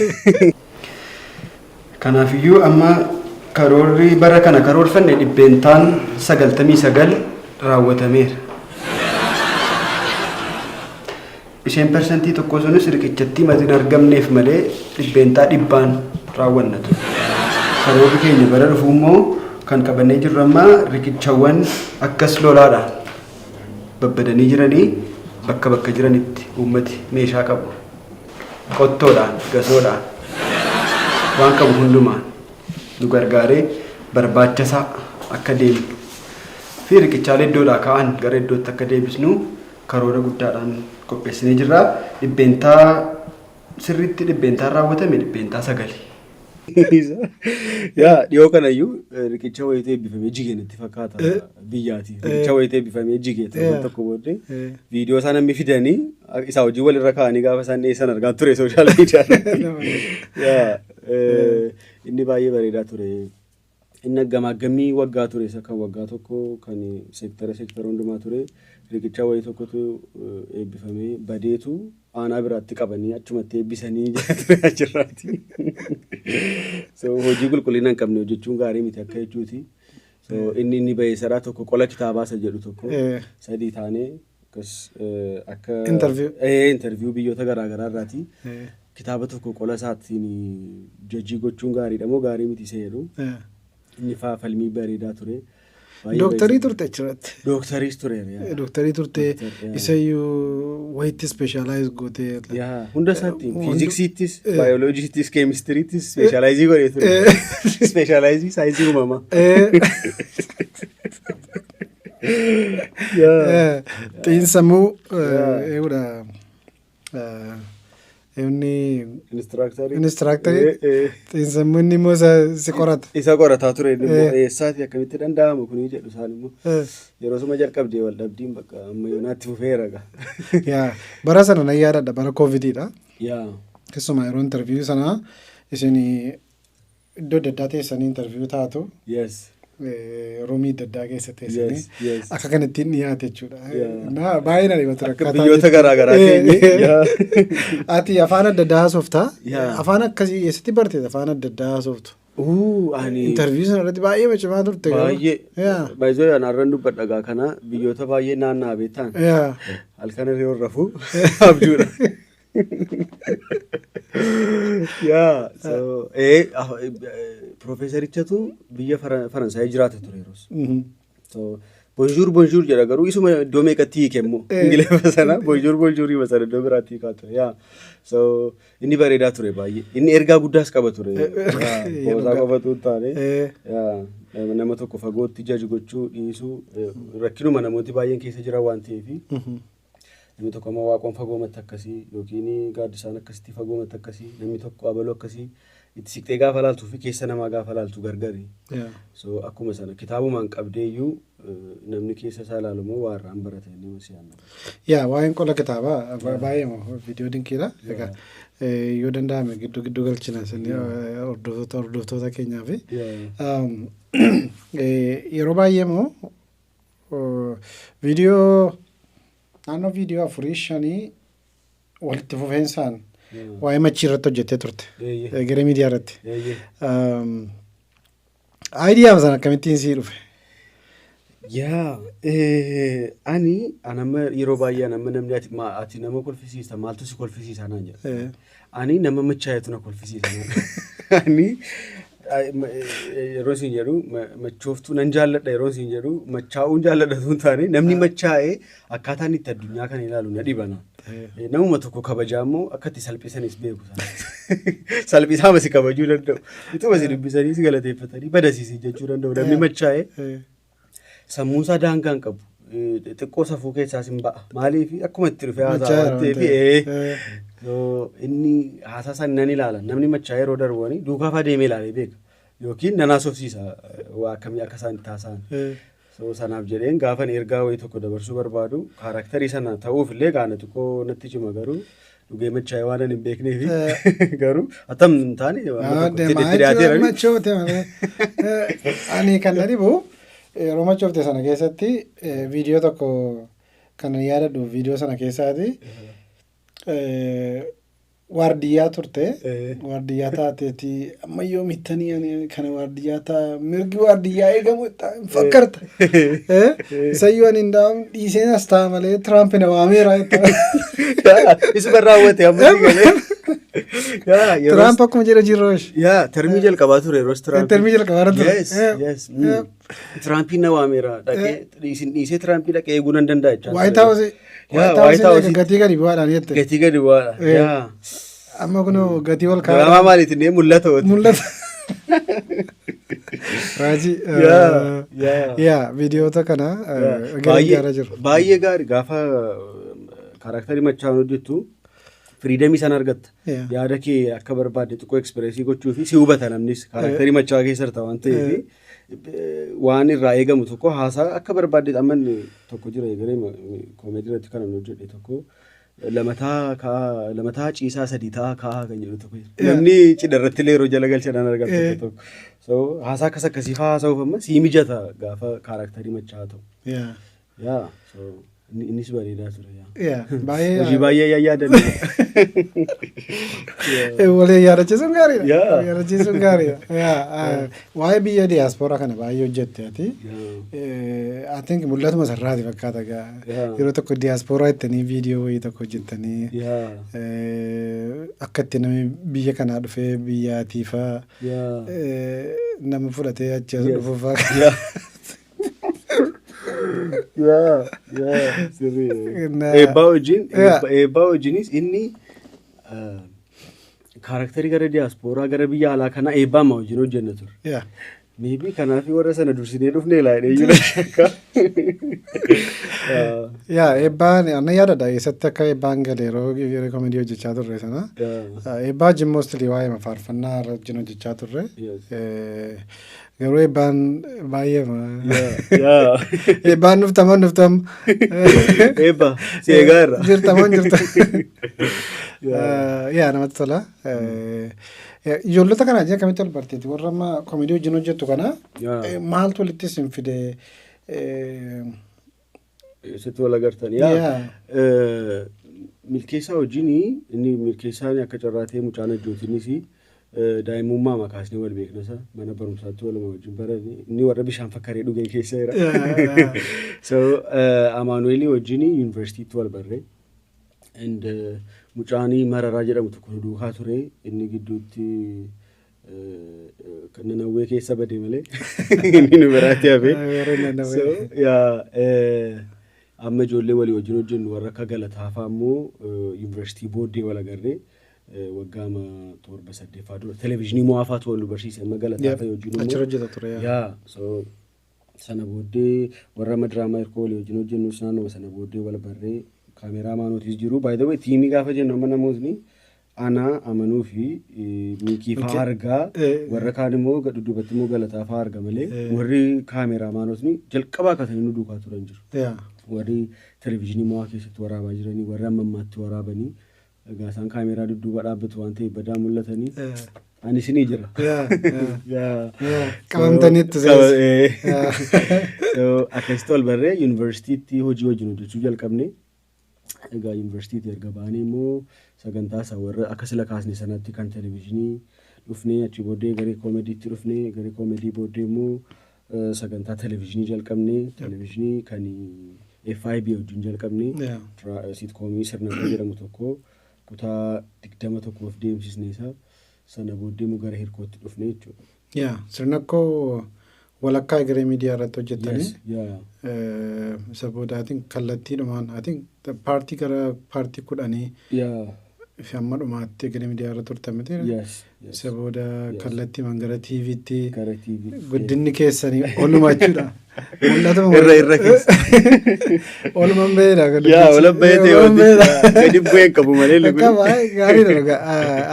Speaker 5: Kanaafiyyuu amma karoorri bara kana karoorfanne 99% raawwatameera. Isheen 1% sunis riqichatti hin argamneef malee 100%n raawwanna ture. Karoorri keenya bara dhufu immoo kan qabannee jirru amma riqichawwan akkas lolaadhaan babbadanii jiranii bakka bakka jiranitti uummati meeshaa qabu, qottoodhaan, gasoodhaan, waan qabu hundumaan nu gargaaree barbaachasaa akka deemnu fi riqichaalee iddoodhaa ka'an gara iddootti akka deebisnu karoora guddaadhaan qopheessinee jirra. Dhibbeentaa sirriitti dhibbeentaan raawwatame 9%.
Speaker 3: Yaa, dhiyoo kanayyuu riqicha wayiitu eebbifamee jige natti fakkaata biyyaati. Riqicha wayiitu eebbifamee jige torban tokko booddee viidiyoo isaa namni fidanii isaa hojii walirra kaa'anii gaafa isaan dhiyeessan argaa ture social media. Yaa, inni baay'ee bareedaa ture. Inni gamaagamii waggaa ture, isa kan waggaa tokko kan seektara seektara hundumaa ture. Riqicha wayii tokkotu eebbifamee badeetu aanaa biraatti qabanii achumatti eebbisanii ture achirraati. So hojii qulqullina hin qabne hojjechuun gaarii miti akka jechuuti. So inni baheessadhaa tokko qola kitaabaa isa jedhu tokko sadii taanee akkas akka
Speaker 2: Interview.
Speaker 3: Interview biyyoota garaa garaa irraati. Kitaaba tokko qola isaatiin jajii gochuun gaariidha moo gaarii miti isa jedhu. Inni faa falmii bareedaa ture. Baay'ee
Speaker 2: Dooktarii
Speaker 3: bareeda.
Speaker 2: turte achirratti.
Speaker 3: Dooktariis tureera. Yaa.
Speaker 2: Dooktarii turte.
Speaker 3: Dooktar, yaa.
Speaker 2: Isayyuu wayitti specialize gootee.
Speaker 3: Yaa, hunda isaatti fiiziksiittis, baayoloojiittis, keemistiriittis specialize godhee ture. Specialize saayinsii uumamaa.
Speaker 2: Xiinsammuu eeguudha. Inni
Speaker 3: Instructorii.
Speaker 2: Instructorii. Xiinsammuu inni immoo isa si qorata.
Speaker 3: Isa qorataa ture inni immoo eessaati, akkamitti danda'ama kunii jedhu isaan immoo. Yeroo suma jalqabdee wal dhabdiin bakka amma yoonaatti fufeera gaa.
Speaker 2: Yaa, bara sana nan yaadadha, bara koovidiidha.
Speaker 3: Yaa.
Speaker 2: Keessumaa yeroo interview sanaa isin iddoo adda addaa teessanii interview taatu. Roomii adda addaa keessa teessanii
Speaker 3: Yes, yes.
Speaker 2: akka kan ittiin dhiyaate jechuudha.
Speaker 3: Yeah.
Speaker 2: Na baay'ee na dhiba ture.
Speaker 3: Akka
Speaker 2: akkaataa
Speaker 3: biyyoota garaa garaa teenye. Yaa.
Speaker 2: Ati afaan adda addaa haasoftaa.
Speaker 3: Yeah.
Speaker 2: Afaan akkasii eessatti barte, afaan adda addaa haasoftu?
Speaker 3: Ani
Speaker 2: Interview sana irratti baay'ee cimaa turte garuu.
Speaker 3: Baay'ee. Baay'ee anarran dubbadha gaa kana biyyoota baay'ee naanna'aa beektaan. Halkan hiree rafuu abjuudha. Yaa, so piroofeesarichatu biyya Faransaayii jiraata ture yeroos. So "Bonjour, bonjour" jedha, garuu isuma iddoo meeqatti hiike immoo Ingiliffa sana "bonjour, bonjour" hima sana iddoo biraatti hiikaa ture. Yaa, so inni bareedaa ture baay'ee. Inni ergaa guddaas qaba ture. Qoosaa qofatu hin taane. Yaa, nama tokko fagootti jaji gochuu dhiisuu, rakkinuma namooti baay'een keessa jiran waan ta'eef. Namni tokko amma Waaqoon fagoomatti akkasii yookiin Gaaddisaan akkasitti fagoomatti akkasii, namni tokko abaluu akkasii itti siqxee gaafa laaltuu fi keessa namaa gaafa laaltu gargari. So akkuma sana kitaabumaan qabdee iyyuu namni keessa isaa ilaalu immoo waa irraan barata inni si'aan.
Speaker 2: Yaa, waa'een qola kitaabaa baay'ee viidiyoo dinqiidha. Egaa yoo danda'ame gidduu gidduu galchina isin hordoftoota keenyaa fi yeroo baay'ee immoo viidiyoo naannoo viidiyoo afurii shanii walitti fufeensaan waa'ee machii irratti hojjettee turte. Egeree Miidiyaa irratti. Idea sana akkamittiin sii dhufe?
Speaker 3: Yaa, ani anamma yeroo baay'ee anamma namni "Ati nama kolfisiista, maaltu si kolfisiisa?" naan jedha. Ani nama machaa'etu na kolfisiisa. Ani yeroo isin jedhu machooftuu nan jaalladha, yeroo isin jedhu machaa'uun jaalladha osoo hin taane, namni machaa'ee akkaataan itti addunyaa kana ilaalu na dhibana. Namuma tokko kabajaa immoo akka itti salphisanis beeku. Salphisaa si kabajuu danda'u. Utuma si dubbisanii si galateeffatanii badasiisi jechuu danda'u. Namni machaa'ee sammuun isaa daangaa hin qabu. Xiqqoo safuu keessaas hin ba'a. Maaliif akkuma itti dhufee haasaa waan ta'eef, inni haasaa sana nan ilaala. Namni machaa'ee yeroo darbu duukaa fa'aa deemee ilaalee beeka. Yookiin nan haasofsiisa waa akkamii akka isaan itti haasa'an. So sanaaf jedheen gaafan ergaa wayii tokko dabarsuu barbaadu character sana ta'uuf illee gaana xiqqoo natti cima, garuu dhugee machaa'ee waan ani hin beekneef garuu attam hin taane waan tokko itti dhiyaateera.
Speaker 2: Machoofte malee. Ani kan na dhibu yeroo machoofte sana keessatti viidiyoo tokko kan ani yaadadhu viidiyoo sana keessaati. Waardiyyaa turte. Waardiyyaa taateeti ammayyoo mittanii ani kana waardiyyaa taa mirgi waardiyyaa eegamu hin fakkarta. Isayyuu ani hin dhiiseen as ta'a malee Tiraamp na waameera jetta.
Speaker 3: Isuma raawwate amma si galee. Yaa,
Speaker 2: Tiraamp akkuma jedhe jirroosh.
Speaker 3: Yaa, termii jalqabaa ture yeroo Tiraamp.
Speaker 2: Termii jalqabaa ture.
Speaker 3: Yes, yes. Tiraampiin na waameera. Dhaqee isin dhiisee Tiraampii dhaqee eeguu nan danda'a jechaa.
Speaker 2: White House.
Speaker 3: Yaa,
Speaker 2: White
Speaker 3: White
Speaker 2: House
Speaker 3: House.
Speaker 2: Gatii gadi bu'aadhaan jette.
Speaker 3: Gatii gadi bu'aadha. Yaa.
Speaker 2: Amma kunoo gatii ol
Speaker 3: Diraamaa
Speaker 2: kaa'aa.
Speaker 3: maaliitiin nee mul'ata ooti.
Speaker 2: Mul'ata. Raajii.
Speaker 3: Yaa, yaa.
Speaker 2: Yaa, viidiyoota kana gara ijaaraa jiru.
Speaker 3: Baay'ee gaarii, gaafa character machaan hojjettu freedom sana argatta. Yaada kee akka barbaadde xiqqoo express gochuu fi si hubata namnis character machaa keessa jirta waan ta'eef, waan irraa eegamu tokko haasaa akka barbaadde. Amma inni tokko jira eegalee comedy irratti kan inni hojjedhe tokko "Lamataa ka'aa, lamataa ciisaa, sadii ta'aa ka'aa" kan jedhu tokko jira. Namni cidha irratti illee yeroo jala galchan argatu tokko tokko. So haasaa akkas akkasii fa'aa haasa'uuf amma sii mijata gaafa character machaa ta'u. Yaa, so innis bareedaa ture, yaa.
Speaker 2: Yaa, baay'ee.
Speaker 3: Hojii baay'ee yaadanne.
Speaker 2: Walii yaadachiisuun gaariidha.
Speaker 3: Yaa.
Speaker 2: Yaadachiisuun gaariidha. Yaa, waa'ee biyya diyaaspooraa kana baay'ee hojjette ati. I think mul'atuma sarraati fakkaata gaa.
Speaker 3: Yaa.
Speaker 2: Yeroo tokko diyaaspooraa jettanii viidiyoo wayii tokko hojjettanii
Speaker 3: Yaa.
Speaker 2: akka itti namni biyya kanaa dhufee biyyaatiifaa
Speaker 3: Yaa.
Speaker 2: nama fudhatee achi as dhufuufaa.
Speaker 3: Yaa. Yaa. Yaa. Sirrii. Eebbaa wajjin, eebbaa wajjinis inni character gara diyaaspooraa gara biyya alaa kanaa eebbaa ma wajjin hojjenna ture. Maybe kanaaf warra sana dursinee dhufnee ilaalee iyyuu shakka.
Speaker 2: Yaa, eebbaan anna yaadadha eessatti akka eebbaan gale yeroo comedy hojjechaa turre sana. Eebbaa wajjin mostly waa'ee faarfannaa irra wajjin hojjechaa turre. Garuu eebbaan baay'ee eebbaan dhuftaman dhuftam.
Speaker 3: Eebba si eegaa irra.
Speaker 2: Jirtaman jirta. Yaa, namatti tola. Ijoollota kana wajjin akkamitti wal barteeti? Warra amma comedy wajjin hojjettu kana maaltu walitti isin fide?
Speaker 3: Sitti wal agartanii. Yaa. Milkeessaa wajjin, inni Milkeessaan akka carraa ta'e mucaan ajjootinis Daa'imummaa makaasnee wal beekna, isa mana barumsaatti waluma wajjin barane, inni warra bishaan fakkaree dhugee keessa jira. So Amaanu'eelii wajjin yuunivarsiitiitti wal barree. And mucaanii Mararaa jedhamu tokko nu duukaa ture, inni gidduutti Nanawwee keessa bade malee inni nu biraatti hafe.
Speaker 2: Warra Nanawwee.
Speaker 3: So yeah, amma ijoollee walii wajjin hojjennu warra akka Galataa fa'aa immoo yuunivarsiitii booddee wal agarree, waggaama 7 saddeeffaa dura televezyiinii mo'aafaatu wal nu barsiise, amma Galataa fa'i wajjin immoo.
Speaker 2: Achirra hojjeta ture. Yeah.
Speaker 3: Yeah, so sana booddee warra madiraamaa hirkoo walii wajjin hojjennus naannoo sana booddee wal barree, kaameraa maanotis jiru. By the way, teamii gaafa jennu amma namootni ana Amanuu fi Miikii fa'aa argaa, warra kaan immoo dudduubatti immoo Galataa fa'aa arga malee warri kaameraa maanotni jalqabaa kaasanii nu duukaa turan jiru. Warri televezyiinii mo'aa keessatti waraabaa jiranii, warri amma ammaatti waraabanii, egaa isaan kaameraa dudduuba dhaabbatu waan ta'eef badaa mul'atanii, ani isinii jira.
Speaker 2: Yeah.
Speaker 3: Yeah.
Speaker 2: Qabamtaniittu.
Speaker 3: So akkasitti wal barree yuunivarsiitiitti hojii wajjin hojjechuu jalqabne. Egaa yuunivarsiitiitti erga baanee immoo sagantaa isaa warra akka sila kaasne sanatti kan televezyiinii dhufnee, achi booddee garee koomediitti dhufnee, garee koomedii booddee immoo sagantaa televezyiinii jalqabne, televezyiinii kan FIB wajjin jalqabne, sitcomii Sirna jedhamu tokko kutaa 21f deemsisne isa. Sana booddee immoo gara Hirkootti dhufne jechuudha.
Speaker 2: Yeah. Sirna koo walakkaa Egeree Miidiyaa irratti hojjettanii.
Speaker 3: Yes, yeah.
Speaker 2: Isa booda I think kallattiidhumaan, I think partii gara partii 10 fi hamma dhumaatti Egeree Miidiyaa irra turtan miti?
Speaker 3: Yes.
Speaker 2: Isa booda
Speaker 3: Yes.
Speaker 2: kallattiimaan gara TVtti
Speaker 3: Gara TV.
Speaker 2: Guddinni keessanii oluma jechuudha. Mul'atuma.
Speaker 3: Irra irra keessa.
Speaker 2: Olumaan baheedha.
Speaker 3: Yaa, ola bahee ta'e wanti gadi bu'ee hin qabu malee inni
Speaker 2: Akka
Speaker 3: kun.
Speaker 2: baay'ee gaariidha dhugaa.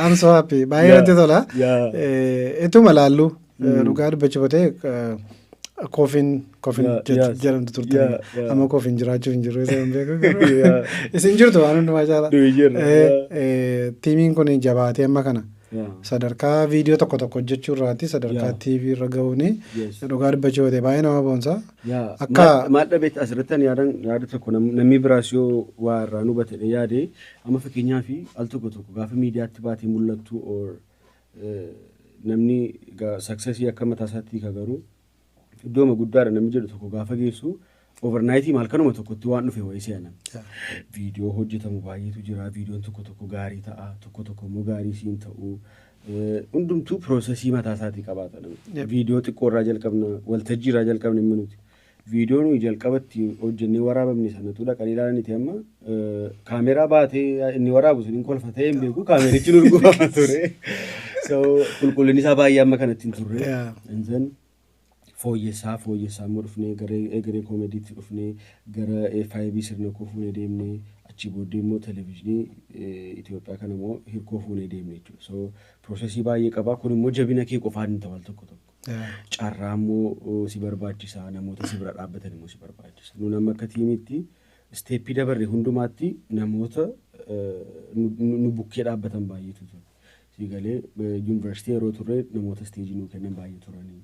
Speaker 2: I'm so happy. Baay'ee natti tola. Ituma laallu, dhugaa dubbachuuf ta'e, Koofiin jedhamtu turte. Amma Koofiin jiraachuu hin jiru, isa hin beeku. Isin jirtu waan hundumaa caala.
Speaker 3: Nuyi jirra.
Speaker 2: Teamiin kun jabaatee amma kana sadarkaa viidiyoo tokko tokko hojjechuu irraati sadarkaa TV irra gahuuni dhugaa dubbachuu ta'e baay'ee nama boonsa.
Speaker 3: Maal dhabeetti asirratti ani yaadan yaada tokko, namni biraas yoo waa irraa nu hubate yaade, amma fakkeenyaaf al tokko tokko gaafa miidiyaatti baatee mul'attu or namni successii akka mataa isaatti hiika, garuu iddooma guddaadha namni jedhu tokko gaafa geessu overnightii maal kanuma tokkotti waan dhufe wayii seenan. Viidiyoo hojjetamu baay'eetu jira. Viidiyoon tokko tokko gaarii ta'a, tokko tokko immoo gaarii siin ta'u. Hundumtuu processii mataa isaatii qabaata namni. Viidiyoo xiqqoo irraa jalqabna, waltajjii irraa jalqabna immoo nuti. Viidiyoo nuyi jalqabatti hojjennee waraabamne sanatu dhaqanii ilaalaniiti, amma kaameraa baatee inni waraabu sun hin kolfatee hin beeku, kaamerichi nu gubama ture. So qulqullinni isaa baay'ee amma kanatti hin turre. And then fooyyessaa fooyyessaa immoo dhufnee gara Egeree Koomediitti dhufnee, gara FIB Sirna Koo fuunee deemnee, achi booddee immoo televezyiinii Itoophiyaa kana immoo Hirkoo fuunee deemne jechuudha. So processii baay'ee qaba. Kun immoo jabina kee qofaan hin ta'u al tokko tokko. Carraa immoo si barbaachisa, namoota si bira dhaabbatan immoo si barbaachisa. Nuun amma akka teamiitti steppii dabarre hundumaatti namoota nu bukkee dhaabbatan baay'eetu ture. Si galee, yuunivarsiitii yeroo turre namoota stageii nuu kennan baay'ee turanii.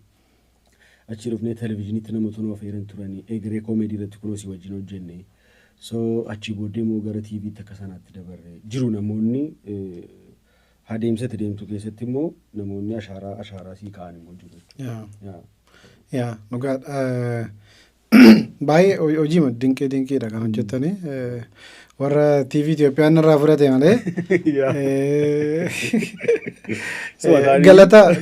Speaker 3: Achi dhufnee televezyiiniitti namoota nu affeeran turanii. Egeree Koomedii irratti kunoo si wajjin hojjenne. So achii booddee immoo gara TVtti akka sanaatti dabarre. Jiru namoonni adeemsa itti deemtu keessatti immoo namoonni ashaaraa sii ka'an immoo jiru jechuudha.
Speaker 2: Yaa, dhugaadha. Baay'ee hojii dinqii dinqiidha kan hojjettanii. Warra TV Itoophiyaan irraa fudhate malee.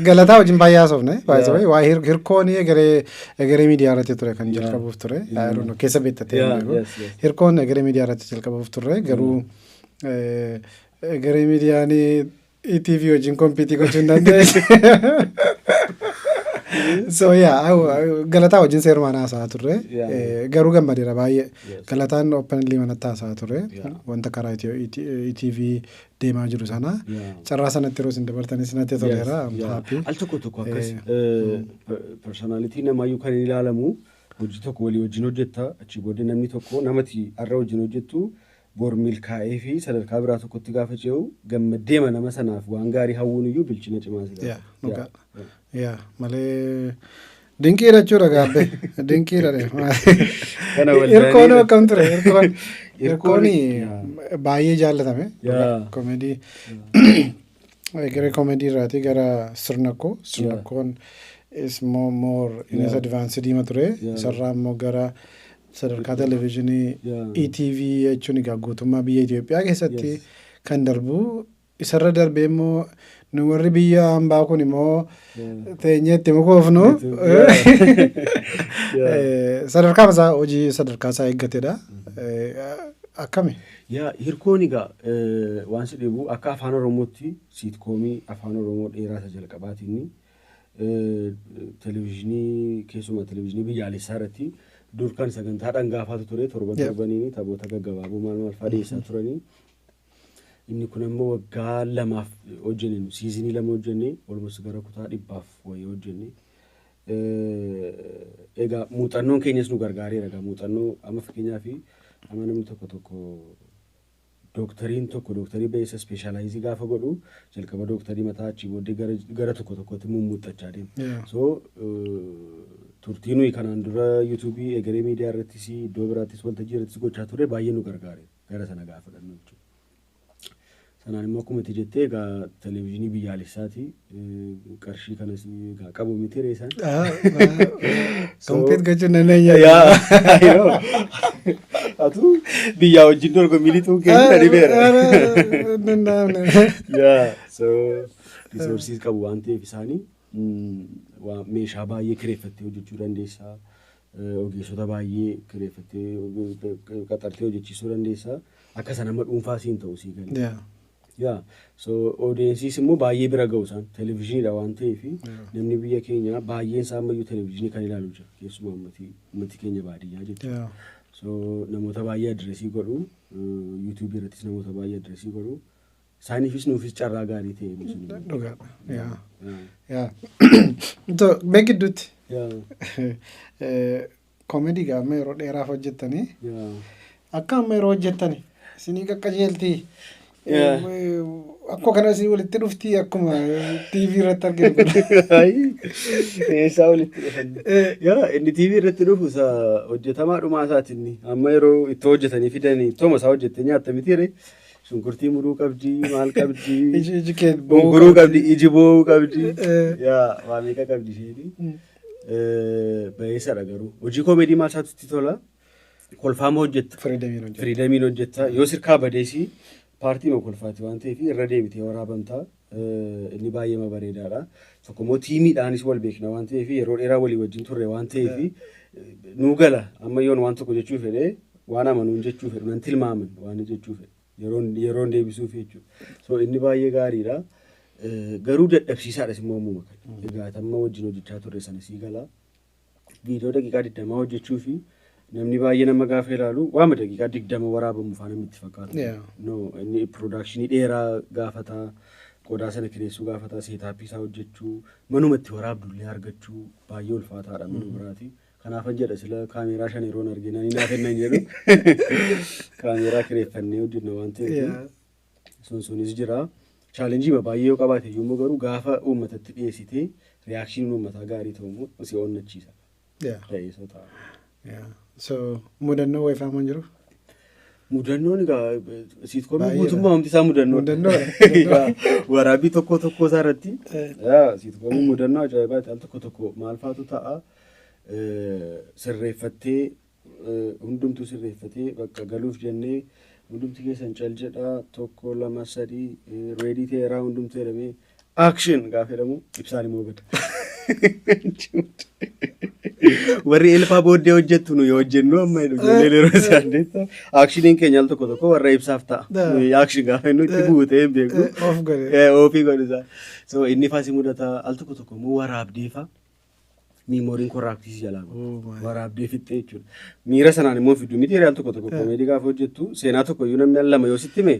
Speaker 2: Galataa wajjin baay'ee haasofne. Baay'ee waa Hirkoon Egeree Miidiyaa irratti ture kan jalqabuuf ture. Keessa beektatee. Hirkoon Egeree Miidiyaa irratti jalqabuuf ture, garuu Egeree Miidiyaan ETV wajjin compete gochuu hin dandeenye. So yeah, Galataa wajjin seerumaan haasa'aa turre. Garuu gammadeera baay'ee. Galataan openly manatti haasa'aa turre. Wanta karaa ETV deemaa jiru sana. Carraa sanatti yeroo isin dabartanis natti toleera. Happy.
Speaker 3: Al tokko tokko akkas personality namaayyuu kan hin ilaalamu, hojii tokko walii wajjin hojjetta, achi booddee namni tokko namati har'a wajjin hojjettu bor milkaa'ee fi sadarkaa biraa tokkotti gaafa ce'u gammaddeema nama sanaaf waan gaarii hawwuun iyyuu bilchina cimaa si
Speaker 2: gaafata. Yaa, malee dinqiidha jechuudha gaabbee, dinqiidha. Hirkoon akkam ture? Hirkoon baay'ee jaallatame. Koomedii Egeree Comedy irraatii gara Sirnakkoo. Sirnakkoon is more innis advanced diima ture. Isarraa immoo gara sadarkaa televezyiinii ETV jechuun egaa guutummaa biyya Itoophiyaa keessatti kan darbu, isarra darbee immoo nu warri biyya hambaa kun immoo teenyee itti mukoofnu sadarkaa isaa, hojii sadarkaa isaa eeggatedha. Akkami?
Speaker 3: Yaa, Hirkoon egaa waan si dhibu akka Afaan Oromootti sitcomii Afaan Oromoo dheeraa isa jalqabaatiin televezyiinii, keessumaa televezyiinii biyyaalessaa irratti dur kan sagantaa dhangaafaatu ture, torban torbaniin taphoota gaggabaaboo maal maal fa'aa dhiyeessaa turanii. Inni kun ammoo waggaa 2f hojjenne, seasonii 2 hojjenne, almost gara kutaa 100f wayii hojjenne. Egaa muuxannoon keenyas nu gargaareera. Egaa muuxannoo amma fakkeenyaaf amma namni tokko tokko, dooktariin tokko dooktarii ba'eessa specialize gaafa godhu jalqaba dooktarii mataa, achii booddee gara tokko tokkotti mummuuxxachaa deema. So turtii nuyi kanaan dura YouTubeii Egeree Miidiyaa irrattis, iddoo biraattis, waltajjii irrattis gochaa ture baay'ee nu gargaare gara sana gaafa fudhannu jechuudha. Sanaan immoo akkuma itti jettee egaa televezyiinii biyyaalessaati, qarshii kanas egaa qabu miti ree isaan.
Speaker 2: Compete gochuun dandeenya.
Speaker 3: Yaa, atu biyyaa wajjin dorgommii lixuun keenya dhibeera. Yaa, so resourceiis qabu waan ta'eef isaanii meeshaa baay'ee kireeffattee hojjechuu dandeessaa. Ogeessota baay'ee kireeffattee qaxartee hojjechiisuu dandeessaa. Akka sana nama dhuunfaa siin ta'u sii galee. Yaa, so audienceiis immoo baay'ee bira ga'u isaan televezyiiniidha waan ta'eef namni biyya keenya baay'een isaa ammayyuu televezyiinii kan ilaalu jira, keessumaa ummati keenya baadiyyaa jechuudha. So namoota baay'ee address godhu, YouTubeii irrattis namoota baay'ee address godhu. Isaaniifis nuufis carraa gaarii ta'e inni sun.
Speaker 2: Dhugaadha. Yaa. Yaa. So mee gidduutti comedy gaama yeroo dheeraaf hojjettanii akka amma yeroo hojjettani isinii qaqqajeeltii akkuma kana isinii walitti dhuftii akkuma TV irratti arginu kun?
Speaker 3: Eessaa walitti dhufan? Yaa, inni TV irratti dhufu isa hojjetamaa dhumaa isaati inni. Amma yeroo ittoo hojjetanii fidanii ittooma isaa hojjettee nyaatta miti ree? Shunkurtii muruu qabdi, maal qabdi?
Speaker 2: Iji kee boo'uu
Speaker 3: gunguruu qabdi, iji boo'uu qabdi. Yaa, waa meeqa qabdi isheeni. Bayeessadha garuu. Hojii comedy maal isaatu itti tola? Kolfaama hojjetta.
Speaker 2: Freedomiin hojjeta.
Speaker 3: Freedomiin hojjetta. Yoo sirkaa badeesi paartii kolfaati waan ta'eef irra deebitee waraabamta. Inni baay'ee bareedaadha. Tokko immoo teamiidhaanis wal beekna waan ta'eef, yeroo dheeraa walii wajjin turre waan ta'eef nuu gala. Amma yoon waan tokko jechuu fedhee waan amanuun jechuu fedhu nan tilmaaman waan jechuu fedhe. Yeroon deebisuuf jechuudha. So inni baay'ee gaariidha. Garuu dadhabsiisaadhas immoo ammuma kana. Egaa amma wajjin hojjechaa turre sana sii gala. Viidiyoo daqiiqaa 20 hojjechuu fi namni baay'ee nama gaafa ilaalu waama daqiiqaa 20 waraabamu faana namatti fakkaata. No, inni productionii dheeraa gaafata, qodaa sana kireessuu gaafata, setupii isaa hojjechuu, manuma itti waraabdullee argachuu baay'ee ulfaataadha mana biraati. Kanaafan jedha sila kaameeraa shan yeroon argina ni naa kennan jedhu. Kaameeraa kireeffannee hojjenna waan ta'eef. Sun sunis jira. Challengeii baay'ee yoo qabaate iyyuu immoo garuu gaafa uummatatti dhiyeessitee reactioniin uummataa gaarii ta'u immoo si onnachiisa. Ta'eesoo ta'a.
Speaker 2: So mudannoo wayii faamaan jiru?
Speaker 3: Mudannoon egaa sitcomii
Speaker 2: Baay'eedha.
Speaker 3: guutummaa hundi isaa mudannoodha.
Speaker 2: Mudannoodha.
Speaker 3: Egaa waraabbii tokko tokko isaa irratti yaa sitcomiin mudannoo ajaa'ibaati. Al tokko tokko maal faatu ta'a, sirreeffattee, hundumtuu sirreeffatee bakka galuuf jennee hundumti keessan cal jedhaa, tokko, lama, sadii, ready ta'eeraa hundumtuu jedhamee action gaafa jedhamu ibsaan immoo bada. Warri elfaa booddee hojjettu nu yoo hojjennu amma jedhu ijoolleen yeroo isaan deessa. Actioniin keenya al tokko tokko warra ibsaaf ta'a. Nuyi action gaafa inni itti buutee hin beeku.
Speaker 2: Off godhe.
Speaker 3: Offii godhu isaa. So inni faa si mudata, al tokko tokko immoo waraabdee faa memoryiin corruptii jalaa godha.
Speaker 2: Oh my.
Speaker 3: Waraabdee fixxee jechuudha. Miira sanaan immoo fiddu miti al tokko tokko comedy gaafa hojjettu seenaa tokko iyyuu namni al lama yoo sitti hime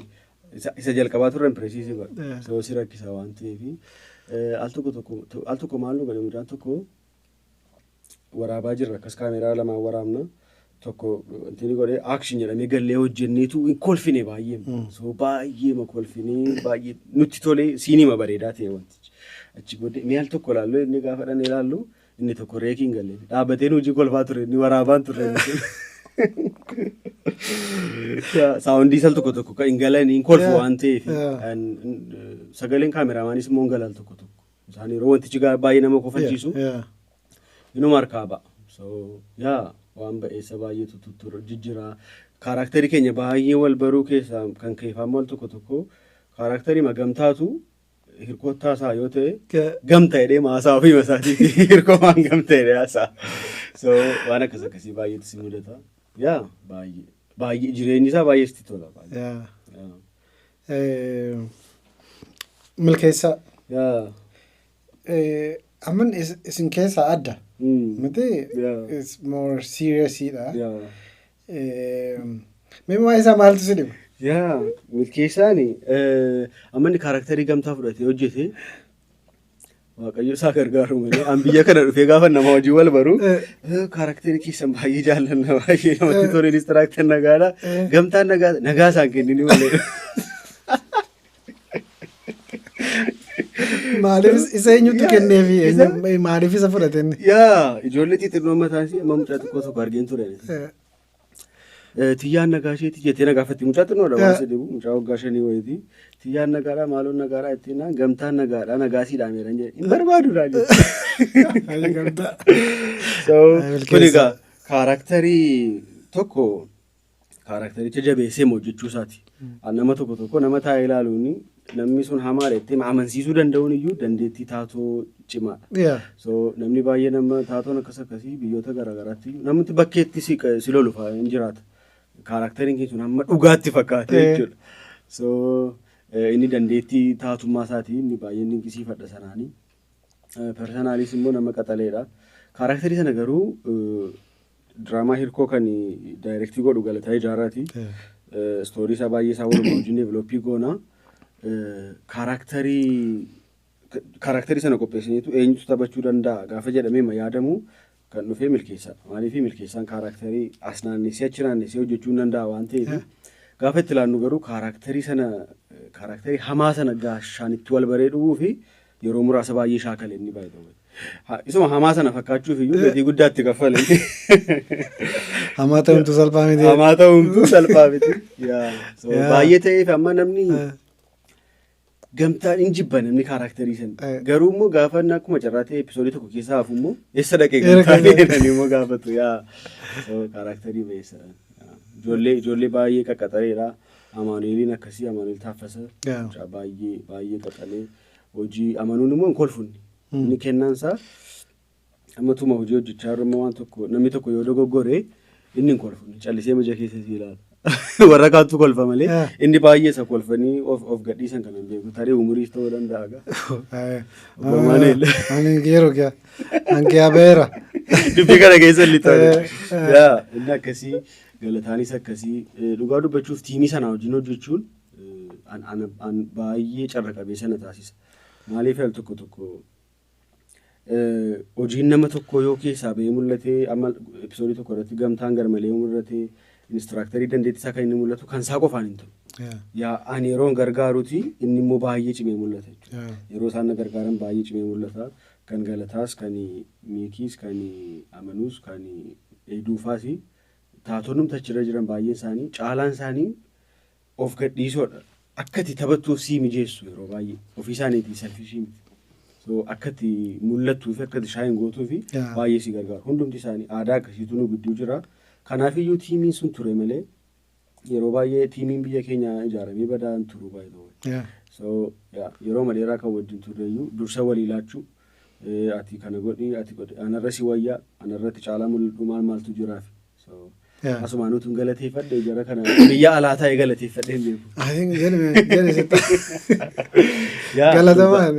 Speaker 3: isa jalqabaa turre impressive godha. So si rakkisa waan ta'eef al tokko tokko, al tokko maal nu godhe, mucaan tokko waraabaa jirra, akkas kaameeraa lamaan waraabna, tokko wanti inni godhe action jedhamee gallee hojjenneetu hin kolfine baay'ee. So baay'ee ma kolfinee, baay'ee nutti tolee, scenima bareedaa ta'e wantichi. Achi booddee mee al tokko ilaallu inni gaafa dhanne ilaallu inni tokko recii hin galle, dhaabbateen hojii kolfaa ture, inni waraabaan turre inni sun. Soundii sal tokko tokko kan hin galanii hin kolfu waan ta'eef, sagaleen kaameramaanis immoo hin galal tokko tokko. Isaan yeroo wantichi baay'ee nama kofalchiisu inuma harkaa ba'a. So yaa, waan ba'eessa baay'eetu tuttura jijjiira. Characterii keenya baay'ee wal baruu keessaa kan keeffamu al tokko tokko characterii magamtaatu hirkoottaa isaa yoo ta'e, gamta jedhee maasaa ofii masaatii hirkoo waan gamta jedhee haasaa. So waan akkas akkasii baay'eetu si mudata. Yaa, baay'ee baay'ee jireenyi isaa baay'ee sitti tola. Baay'ee.
Speaker 2: Yaa. Milkeessaa.
Speaker 3: Yaa.
Speaker 2: Amman isin keessaa adda. Miti?
Speaker 3: Yeah.
Speaker 2: It's more seriousidha.
Speaker 3: Yaa.
Speaker 2: Mee waa'ee isaa maaltu si dhiba?
Speaker 3: Yaa, milkeessaan amma inni characterii gamtaa fudhatee hojjete, Waaqayyo isaa gargaaru malee, an biyya kana dhufee gaafa nama hojii wal baru, "Characterii keessan baay'ee jaallanna, baay'ee namatti tole, instructor nagaadha, gamtaan nagaa nagaa isaan kennini malee."
Speaker 2: Maaliif isa eenyutu kenneefi, maaliif isa fudhate inni?
Speaker 3: Yaa, ijoollee xixinnoo mataa isii amma mucaa xiqqoo tokko argeen ture. Tiyyaan nagaa isheeti jettee na gaafatti, mucaa xinnoodha waan si dhibu, mucaa waggaa 5 wayiiti. Tiyyaan nagaadha, maaloon nagaadha ittiin naan, gamtaan nagaadha, nagaa siidhaan jedhan jedhe, hin barbaadu dha jette.
Speaker 2: Gamtaa.
Speaker 3: So
Speaker 2: Milkeessa.
Speaker 3: kun egaa characterii tokko charactericha jabeessee hojjechuu isaati. Nama tokko tokko nama taa'ee ilaaluun namni sun hamaadha jettee amansiisuu danda'uun iyyuu dandeettii taatoo cimaadha. So namni baay'ee nama taatoon akkas akkasii biyyoota garaagaraatti namni bakkeetti si lolu fa'aa hin jiraata. Characteriin kee sun hamma dhugaatti fakkaate jechuudha. So inni dandeettii taatummaa isaatii inni baay'ee dinqisiifadha sanaanii. Personallys immoo nama qaxaleedha. Characterii sana garuu diraamaa hirkoo kan directii godhu Galataa Ijaaraati. Storyii isaa baay'ee isaa walumaa wajjin developii goona. Characterii sana qopheessiniitu eenyutu taphachuu danda'a gaafa jedhamee ma yaadamu kan dhufee milkeessadha. Maaliif milkeessaan characterii as naannessee achi naannessee hojjechuu hin danda'a waan ta'eef, gaafa itti ilaannu garuu characterii sana, characterii hamaa sana gaashaan itti wal baree dhufuu fi yeroo muraasa baay'ee shaakale inni baay'ee. Isuma hamaa sana fakkaachuuf iyyuu gatii guddaa itti kaffale.
Speaker 2: Hamaa ta'uun salphaa miti.
Speaker 3: Hamaa ta'uun salphaa miti. Yaa, so baay'ee ta'eef amma namni gamtaan hin jibba namni characterii sana. Garuu immoo gaafa inni akkuma carraa ta'e episodeii tokko keessaa hafu immoo eessa dhaqee gamtaan jedhanii immoo gaafatu. Yaa, so characterii ba'eessadha. Ijoollee baay'ee qaqqaxareedha. Amaanu'eeliin akkasii, Amaanu'eel Taaffasa. Mucaa baay'ee baay'ee qaxalee, hojii amanuun immoo hin kolfunne. Inni kennaan isaa ammatuma hojii hojjechaa jiru immoo waan tokko namni tokko yoo dogoggore inni hin kolfu. Callisee ija keessa si ilaala. Warra kaantu kolfa malee inni baay'ee isa kolfanii of gadhiisan kan hin beeku. Tarii umuriis ta'uu danda'a gaa. Obbo Amaanu'eel.
Speaker 2: Ani yeroo kiya hanqiyaa beera.
Speaker 3: Dubbii kana keessa lixan. Yaa, inni akkasii, galataanis akkasii, dhugaa dubbachuuf teamii sana wajjin hojjechuun an baay'ee carra qabeessa na taasisa. Maaliif, al tokko tokko hojiin nama tokko yoo keessaa ba'ee mul'ate, amma episodeii tokko irratti gamtaan garmalee mul'ate, instructorii dandeettii isaa kan inni mul'atu kan isaa qofaan hin ta'u. Yaa, ani yeroon gargaaruti inni immoo baay'ee cimee mul'ata jechuudha. Yeroo isaan na gargaaran baay'ee cimee mul'ata. Kan Galataas, kan Miikiis, kan Amanuus, kan Eduufaas, taatonni achirra jiran baay'een isaanii, caalaan isaanii of gadhiisoodha. Akka itti taphattuuf sii mijeessu, yeroo baay'ee ofii isaaniitii selfishii miti. So akka itti mul'attuu fi akka itti shine gootuu fi baay'ee si gargaaru. Hundumti isaanii aadaa akkasiitu nu gidduu jira. Kanaafiyyuu teamiin sun ture malee yeroo baay'ee teamiin biyya keenya ijaaramee badaa hin turu baay'ee. So yeroo dheeraa kan wajjin turreyyuu dursa walii laachuu, ati kana godhi, ati godhi, anarra si wayyaa, anarratti caalaa mul'adhu, maal maaltu jiraaf. So asumaan utuun galateeffadhe, jara kana biyya alaa taa'ee galateeffadhe hin beeku.
Speaker 2: I think jedhe sitti. Galatamaan.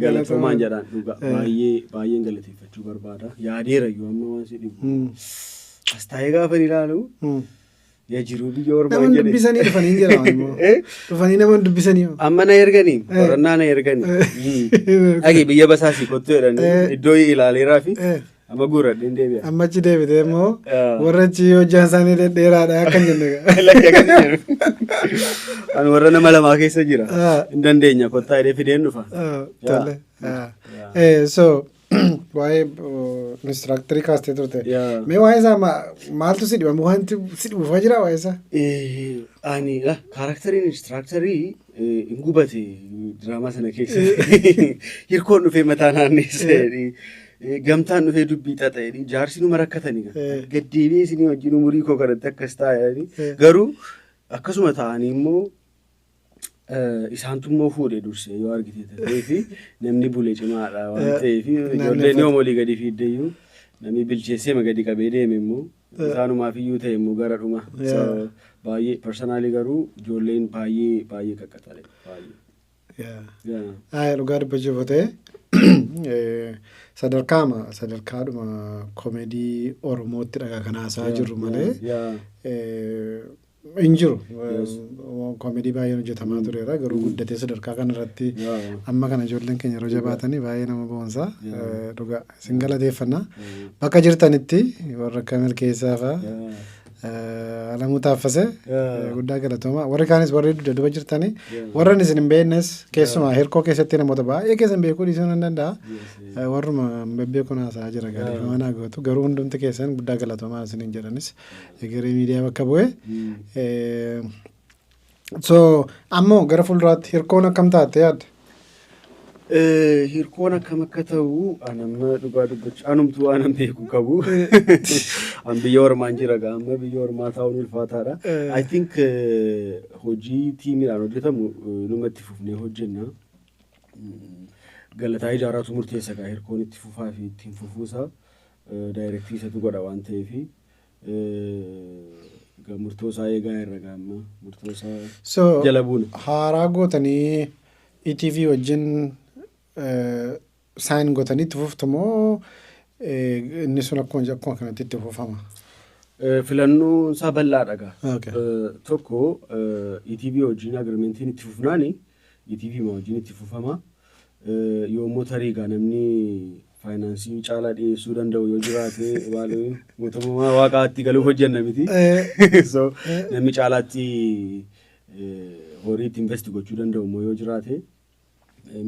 Speaker 3: Galatoomaan jedhaan dhuga, baay'ee baay'een galateeffachuu barbaada. Yaadeera iyyuu amma waan si dhibu. As taa'ee gaafa ilaalu, yaa jiruu biyya ormaa
Speaker 2: Nama
Speaker 3: jedhe.
Speaker 2: dubbisanii dhufanii hin jedhaman immoo. Dhufanii nama dubbisanii.
Speaker 3: Amma na erganii, qorannaa na erganii. Dhagi biyya basaasii kottu jedhanii iddoo ilaaleeraa fi amma guuradheen deebi'a.
Speaker 2: Amma achi deebitee immoo warra achi hojjaan isaanii dhedheeraadha akkan jenne.
Speaker 3: Lakki, akkasii jedhu. Ani warra nama lamaa keessa jira. Hin dandeenya, kottaa jedhee fideen dhufa.
Speaker 2: Tole. So waa'ee Instructorii kaastee turte.
Speaker 3: Yeah.
Speaker 2: Mee waa'ee isaa maaltu si dhiba? Wanti si dhibufaa jira waa'ee isaa?
Speaker 3: Ani characteriin instructorii hin gubate diraamaa sana keessa. Hirkoon dhufee mataa naanneesse. Gamtaan dhufee dubbii xaxa'e. Jaarsi numa rakkatanii. Gaddeebi'ee isinii wajjin umurii koo kanatti akkas taa'anii. Garuu akkasuma ta'anii immoo isaantu immoo fuudhee dursee yoo argite ta'ee fi namni bule cimaadha waan ta'eef ijoolleen yoo olii gadi fiiddeyyuu namni bilcheessee gadi qabee deeme immoo isaanumaaf iyyuu ta'e immoo gara dhuma. So, baay'ee personally garuu ijoolleen baay'ee baay'ee qaqqaxale baay'ee. Yeah.
Speaker 2: Ay, dhugaa dubbachuuf ta'e sadarkaama sadarkaadhuma koomedii Oromootti dhagaa kan haasa'aa jirru malee hin jiru. Koomedii baay'een hojjetamaa tureera, garuu guddatee sadarkaa kanarratti amma kana ijoolleen keenya yeroo jabaatanii baay'ee nama boonsa. Dhugaa isin galateeffanna. Bakka jirtanitti warra akka Milkeessaa fa'aa, Alamuu Taaffasee, guddaa galatooma. Warri kaanis, warri dugda duuba jirtanii, warra isin hin beeknes, keessumaa Hirkoo keessatti namoota baay'ee keessan beekuu dhiisuu nan danda'a. Warruma bebbeekuun haasa'aa jira, gaarii manaa gootu, garuu hundumti keessan guddaa galatoomaa isiniin jedhanis Egeree Miidiyaa bakka bu'ee. So ammoo gara fuulduraatti Hirkoon akkam taate yaadda?
Speaker 3: Hirkoon akkam akka ta'u anamma dhugaa dubbachuu anumtuu waanan beeku qabu. An biyya ormaan jira gaa, amma biyya ormaa taa'uun ulfaataadha. I think hojii teamiidhaan hojjetamu numatti fufnee hojjenna. Galataa Ijaaraatu murteessa gaa Hirkoon itti fufaa fi ittiin fufuusaa, directii isatu godha waan ta'eef murtoo isaa eegaa irra gaa, amma murtoo isaa
Speaker 2: So
Speaker 3: jala buuna.
Speaker 2: haaraa gootanii ETV wajjin sign gootanii itti fuftu moo inni sun akkuma kanatti itti fufama?
Speaker 3: Filannoon isaa bal'aadha gaa. Tokko ETV wajjin agreementiin itti fufnaani ETV ma wajjin itti fufama. Yoommoo tarii gaa namni faayinaansii caalaa dhiyeessuu danda'u yoo jiraate, waan mootummaa waaqaatti galuuf hojjenna miti. So namni caalaatti horii itti invest gochuu danda'u immoo yoo jiraate,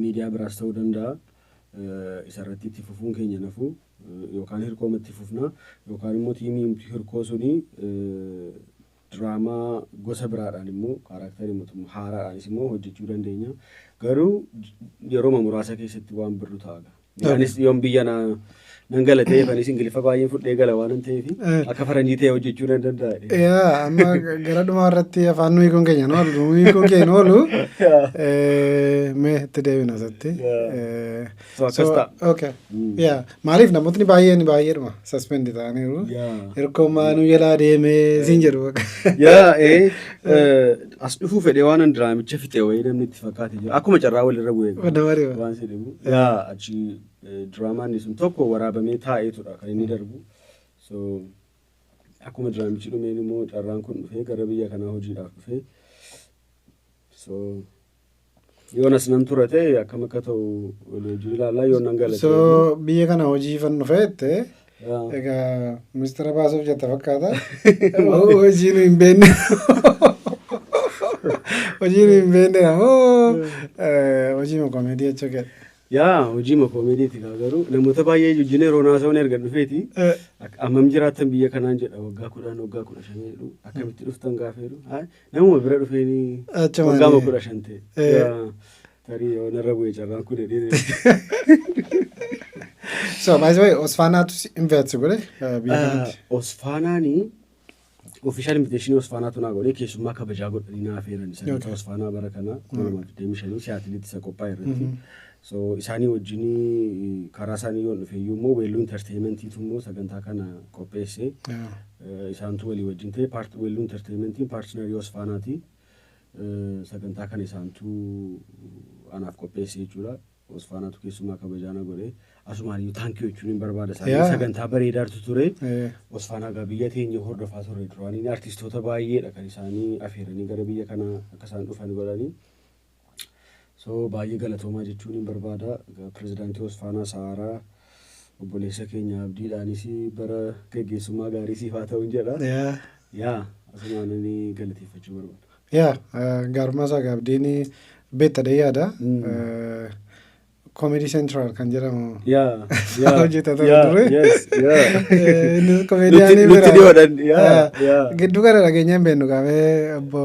Speaker 3: miidiyaa biraas ta'uu danda'a. Isarratti itti fufuun keenya nafu, yookaan Hirkooma itti fufna yookaan immoo teamii Hirkoo suni diraamaa gosa biraadhaan immoo characterii mootummaa haaraadhaanis immoo hojjechuu dandeenya. Garuu yeroo muraasa keessatti waan birru ta'a. Anis yoon biyya na nan gala ta'eef, anis Ingiliffa baay'een fudhee gala waan ta'eef, akka faranjii ta'e hojjechuu nan danda'a.
Speaker 2: Yaa, amma gara dhumaa irratti afaan nu hiikuun keenya nu oolu, nu hiikuun keenya nu oolu. Mee itti deebina asitti.
Speaker 3: So akkas ta'a.
Speaker 2: Okay. Yaa, maaliif namootni baay'een baay'eedhuma suspend ta'aniiru. Hirkoon maanuu jalaa deemee siin jedhu.
Speaker 3: Yaa, as dhufuu fedhee waan an diraamicha fixe wayii namni itti fakkaate jira. Akkuma carraa walirra bu'ee.
Speaker 2: Nama dhiba.
Speaker 3: Waan si dhibu. Yaa, achi diraamaan sun tokko waraabamee taa'eetudha kan inni darbu. So akkuma diraamichi dhumeen immoo carraan kun dhufee gara biyya kanaa hojiidhaaf dhufee. So yoon as nan tura ta'e akkam akka ta'u walii wajjin ilaallaa, yoon nan gala
Speaker 2: So biyya kana hojii fan dhufee jette, egaa ministeera baasuuf jetta fakkaata. Hojii nu hin beekne. Hojii nu hin beekne ammoo hojii komeedii jechuu keedha.
Speaker 3: Yaa, hojii koomeediiti gaa, garuu namoota baay'ee wajjin yeroo naasa'uun erga dhufeeti. Ammam jiraattan biyya kanaan jedha, waggaa 10, waggaa 15 jedhu, akkamitti dhuftan gaafa jedhu, namuma bira dhufeeni
Speaker 2: Achumaan,
Speaker 3: waggaama 15 ta'e. Yaa, tarii yoo narra bu'e carraan kun jedhee.
Speaker 2: So by the way, Osfaanaatu invite si godhe biyya kanatti.
Speaker 3: Osfaanaanii official invitationii Osfaanaatu naa godhe, keessummaa kabajaa godhanii naa affeeran sagantaa Osfaanaa bara kana 2025 Siyaatilitti isa qophaa'e irratti. So isaanii wajjinii karaa isaanii yoon dhufe iyyuu immoo Weelluu Entertainmentiitu immoo sagantaa kana qopheesse. Isaantu walii wajjin ta'e, Weelluu Entertainmentiin partnerii Osfaanaati. Sagantaa kana isaantu anaaf qopheesse jechuudha. Osfaanaatu keessumaa kabajaa na godhe. Asumaan iyyuu thank you jechuun hin barbaada. Isaanii sagantaa bareedaatu ture. Osfaanaa gaa biyya teenya hordofaa turre duraanii, artistoota baay'eedha kan isaanii afeeranii gara biyya kanaa akka isaan dhufan godhanii. So baay'ee galatoomaa jechuun hin barbaada. Egaa pirezidaantii Osfaanaa Saaraa, obboleessa keenya Abdiidhaanis bara geggeessummaa gaarii siif haa ta'uun jedha. Yaa, asumaan inni galateeffachuu barbaada.
Speaker 2: Yaa, gaarummaa isaa Abdiin beekta yaada. Comedy Central kan jedhamu
Speaker 3: Yaa. Yaa.
Speaker 2: hojjeta ture
Speaker 3: Yaa.
Speaker 2: ture.
Speaker 3: Yes. Yaa.
Speaker 2: Innis komeediyaanii
Speaker 3: Nutti
Speaker 2: bira.
Speaker 3: dhiyoodhan. Yaa. Yaa.
Speaker 2: Gidduu kana dhageenya hin beeknu qaamee obbo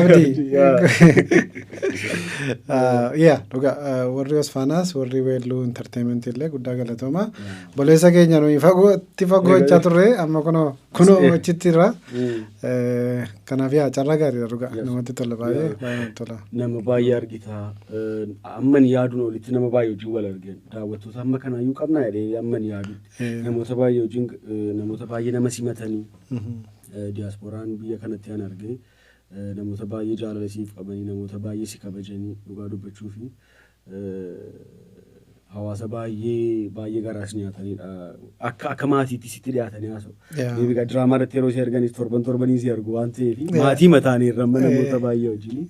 Speaker 2: Abdii.
Speaker 3: Yaa.
Speaker 2: Yaa, dhugaa warri Osfaanaas, warri Weelluu Entertainment illee guddaa galatooma. Boleessa keenya nuyi fagootti fagoo turre, amma kunoo achitti irra. Kanaaf yaa, carraa gaariidha dhugaa, namatti tola, baay'ee baay'ee namatti tola.
Speaker 3: Nama baay'ee argita. Amman yaaduun olitti nama baay'ee wajjin wal argan. Daawwattoota amma kanaayyuu qabnaa jedhee amman yaadutti. Namoota baay'ee wajjin, namoota baay'ee nama simatanii. Diyaaspooraan biyya kanatti an arge namoota baay'ee jaalala siif qabanii, namoota baay'ee si kabajanii, dhugaa dubbachuu fi hawaasa baay'ee baay'ee garaas nyaatanidha. Akka maatiitti sitti dhiyaatanii haasa'u. Egaa diraamaa irratti yeroo si arganis torban torbanii si argu waan ta'eef maatii mataanii irra amma namoota baay'ee wajjin.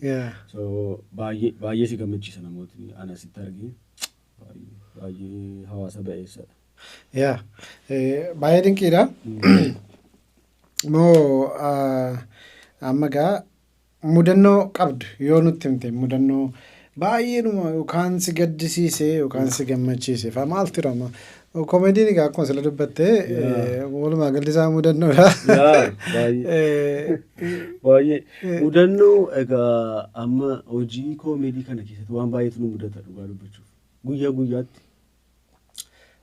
Speaker 3: So baay'ee baay'ee si gammachiisa namootni ana sitti argee, baay'ee baay'ee hawaasa ba'eessadha.
Speaker 2: Yaa, baay'ee dinqiidha. Moo amma gaa mudannoo qabdu yoo nutti himte, mudannoo baay'eenuma yookaan si gaddisiise yookaan si gammachiise fa maaltu jira amma? Koomediin egaa akkuma sila dubbatte walumaa galli isaa mudannoodha.
Speaker 3: Yaa, baay'ee. Baay'ee. Mudannoo egaa amma hojii koomedii kana keessatti waan baay'eetu nu mudata dhugaa dubbachuuf. Guyyaa guyyaatti.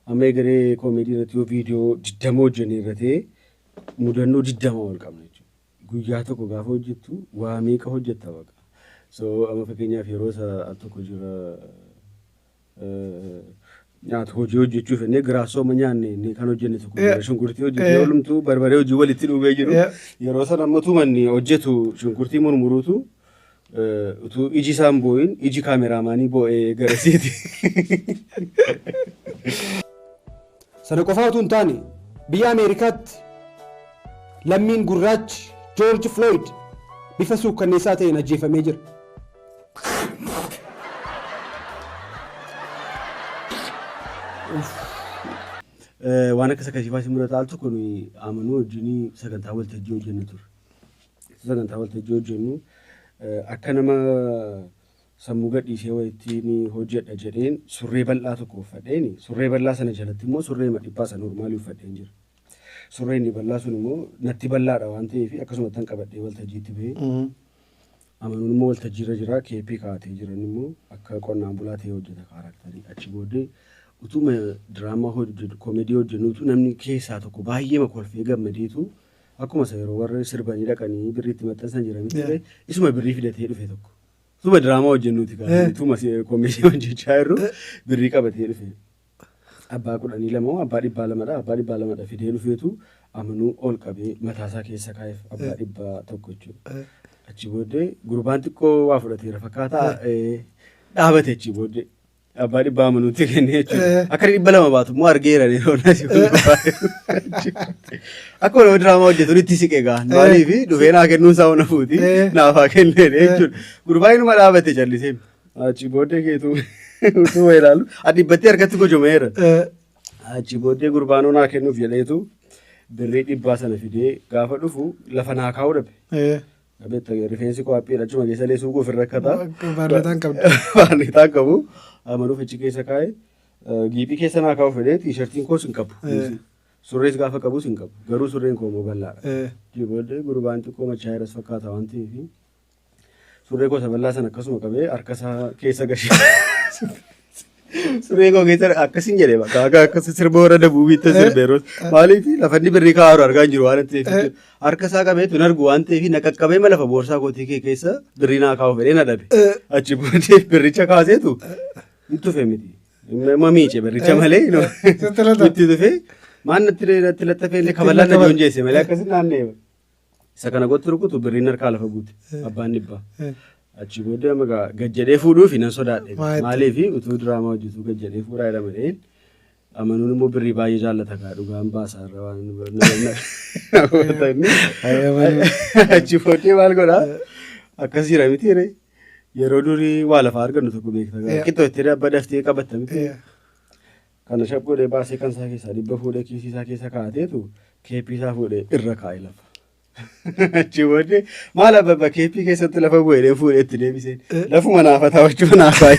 Speaker 3: Amma egeree koomedii irratti yoo viidiyoo 20 hojjenne irra ta'e, mudannoo 20 ol qabna jechuudha. Guyyaa tokko gaafa hojjettu waa meeqa hojjetta baqa. So amma fakkeenyaaf yeroo isa al tokko jira, nyaata hojii hojjechuuf jennee giraasooma nyaanne inni kan hojjenne tokko jira. Shunkurtii hojjetee olumtuu barbaree hojii walitti dhufee jiru. Yeroo sana ammoo tumanni hojjetu shunkurtii murmuruutu utuu iji isaan boo'in iji kaameraamaanii boo'ee garasiiti.
Speaker 5: Sana qofaa utuu hin taane, biyya Ameerikaatti lammiin gurraachi George Floyd bifa suukkanneessaa ta'een ajjeefamee jira.
Speaker 3: Waan akkas akkasii fa'aa si mudata. Al tokko nuyi amanuu wajjin sagantaa waltajjii hojjennu ture. Sagantaa waltajjii hojjennu akka nama sammuu gadhiisee wayittiin hojjedha jedheen surree bal'aa tokko uffadheen, surree bal'aa sana jalatti immoo surree dhiphaa sana normaalii uffadheen jira. Surree inni bal'aa sun immoo natti bal'aadha waan ta'eef akkasumatti kan qabadhee waltajjiitti bahee, amanuun immoo waltajjiirra jira, keeppii kaa'atee jiran immoo akka qonnaan bulaa ta'ee hojjeta kaaraaktarii. Achi booddee utuma diraamaa hojjetu, koomedii hojjennuutu, namni keessaa tokko baay'ee kolfee gammadeetu, akkuma isa yeroo warri sirbanii dhaqanii birriitti maxxansan jira miti, isuma birrii fidatee dhufe tokko. Utuma diraamaa hojjennuuti, utuma koomedii hojjechaa jirru birrii qabatee dhufe. Abbaa 12 moo abbaa 200dha, abbaa 200dha fidee dhufeetu amanuu ol qabee mataasaa keessa kaa'eef abbaa 100 jechuudha. Achi booddee gurbaan xiqqoo waa fudhateera fakkaataa, dhaabate. Achi booddee abbaa dhibbaa amanuutti kennee jechuudha. Akka 200 baatu immoo argeera yeroo nasi. Akkuma nama diraamaa hojjetu itti siqe gaa. Maaliif dhufee naa kennuun isaa ona fuuti naaf haa kennee jechuudha. Gurbaan inuma dhaabate callisee. Achi booddee keetu utuu ilaalu ati dhibbattee harkatti gojomeera. Achi booddee gurbaanoo naa kennuuf jedheetu birrii dhibbaa sana fidee gaafa dhufu lafa naa kaa'uu dhabe. Beektaa, rifeensi koo haphiidha, achuma keessa illee suuquuf hin rakkata.
Speaker 2: Baarneetaan qabdu.
Speaker 3: Baarneetaan qabu. Amanuuf achi keessa kaa'e. Giiphii keessa naa kaa'u fedhee, tiishartiin koos hin qabu. Surrees gaafa qabus hin qabu. Garuu surreen koo immoo bal'aadha. Achi booddee gurbaan xiqqoo machaa'eeras fakkaata waan ta'eef surree gosa bal'aa sana akkasuma qabee harka isaa keessa gashee surree koo keessa akkasiin jedhee, bakka akka akkas sirba warra dabuubiitti sirbe yeroo maaliif lafa inni birrii kaa'aru argaa hin jiru waan ta'eef, harka isaa qabee tun argu waan ta'eef, na qaqqabee ma lafa boorsaa kootii kee keessa birrii naa kaa'u fedhee na dhabe. Achi booddee birricha kaaseetu hin tufe miti. Ma miice birricha malee
Speaker 2: Sitti laxafe.
Speaker 3: itti tufe, maan natti laxxafee illee kaballaan na joonjeesse malee akkasin naannee. Isa kana gotti rukutu birriin harkaa lafa buute abbaan dhibbaa. Achi booddee amma gad jedhee fuudhuufi nan sodaadhe.
Speaker 2: Maa itti?
Speaker 3: Maaliif utuu diraamaa hojjetu gad jedhee fuudhaa jedhama dheen. Amanuun immoo birrii baay'ee jaallata kaa, dhugaan baasaa irra waan inni. Achi booddee maal godhaa? Akkas jira miti ree. Yeroo durii waa lafaa argannu tokko beekta. Qixxoo itti dabba daftee qabatta miti. Kana shap godhee baasee kan isaa keessaa 100 fuudhee kiisii isaa keessa kaa'ateetu keeppii isaa fuudhee irra kaa'e lafa. Achi booddee maal abbabba keeppii keessatti lafa bu'ee fuudhee itti deebiseen. Lafuma naafataa wachuma naafaa.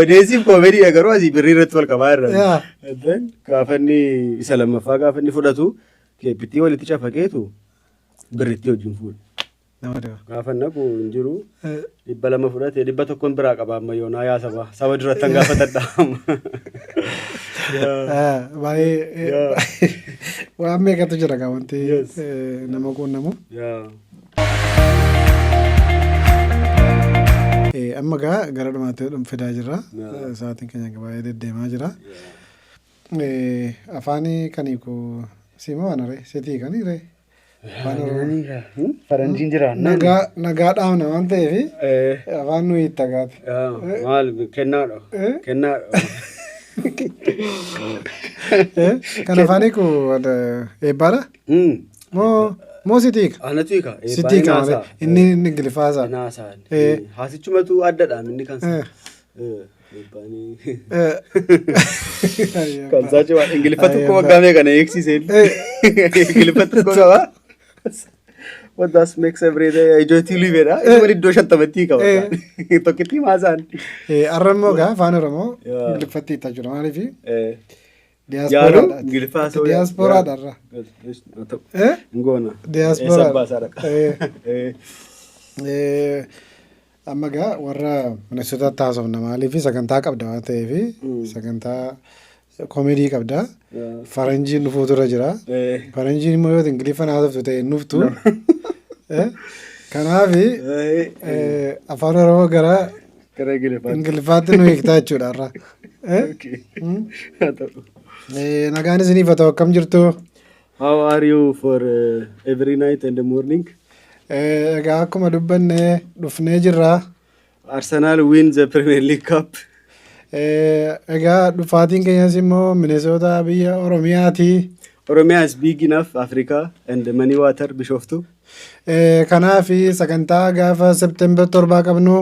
Speaker 3: Odeessiif comedy garuu asii birrii irratti wal qabaa irra. Gaafa inni isa lammaffaa gaafa inni fudhatu keeppittii walitti cafaqeetu birritti wajjin fuudhe.
Speaker 2: Nama dhiba.
Speaker 3: Gaafa naqu hin jiru, 200 fudhate, 100n biraa qaba amma yoonaa yaa saba saba duratti han gaafatadha.
Speaker 2: Baay'ee waan meeqatu jira gaa wanti nama quunnamu. Amma gaa gara dhumaatti fidaa jirra. Sa'aatiin keenya baay'ee deddeemaa jira. Afaanii kan hiiku siima waan ree sitii kan ree. Afaan Oromoo.
Speaker 3: Faranjiin jira.
Speaker 2: Nagaa nagaa dhaamna waan ta'eef afaan nuyi itti agaati.
Speaker 3: Maal kennaadha? Kennaadha.
Speaker 2: Kan afaan hiiku eebbaadha? Moo sitii hiika?
Speaker 3: Anatu hiika.
Speaker 2: Sitii hiika malee inni Ingiliffaasaa.
Speaker 3: Naasaan. Haasichumatu addadha inni kan isaa. Eebbaanii. Kan isaa cimaa Ingiliffa tokko waggaa meeqa na eegsiise. Ingiliffa tokko qaba. What does makes every day I joy to live dha. Isuma iddoo 50tti qaba. Tokkitti maasaan.
Speaker 2: Har'a immoo gaa afaan Oromoo Ingiliffatti hiikaa jira, maaliif?
Speaker 3: Yaalu Ingiliffaa haasa'uu.
Speaker 2: Diyaasporaadha irra.
Speaker 3: Ngoona.
Speaker 2: Diyaasporaadha.
Speaker 3: Eessa baasaa dhaqa?
Speaker 2: Amma gaa warra Minnesotaatti haasofna, maaliif sagantaa qabda waan ta'eef, sagantaa comedy qabda. Faranjiin dhufuutu irra jira. Faranjiin immoo yoo Ingiliffaan haasoftu ta'e hin dhuftu. Kanaaf afaan Oromoo gara
Speaker 3: Gara Ingiliffaatti.
Speaker 2: Ingiliffaatti nu hiiktaa jechuudha har'a. Nagaan isiniif haa ta'u, akkam jirtu?
Speaker 3: How are you for every night and the morning?
Speaker 2: Egaa akkuma dubbanne dhufnee jirra.
Speaker 3: Arsenal win the Premier League Cup.
Speaker 2: Egaa dhufaatiin keenyas immoo Minnesota biyya Oromiyaati.
Speaker 3: Oromia is big enough Africa and many water Bishoftu.
Speaker 2: Kanaaf sagantaa gaafa September 7 qabnu.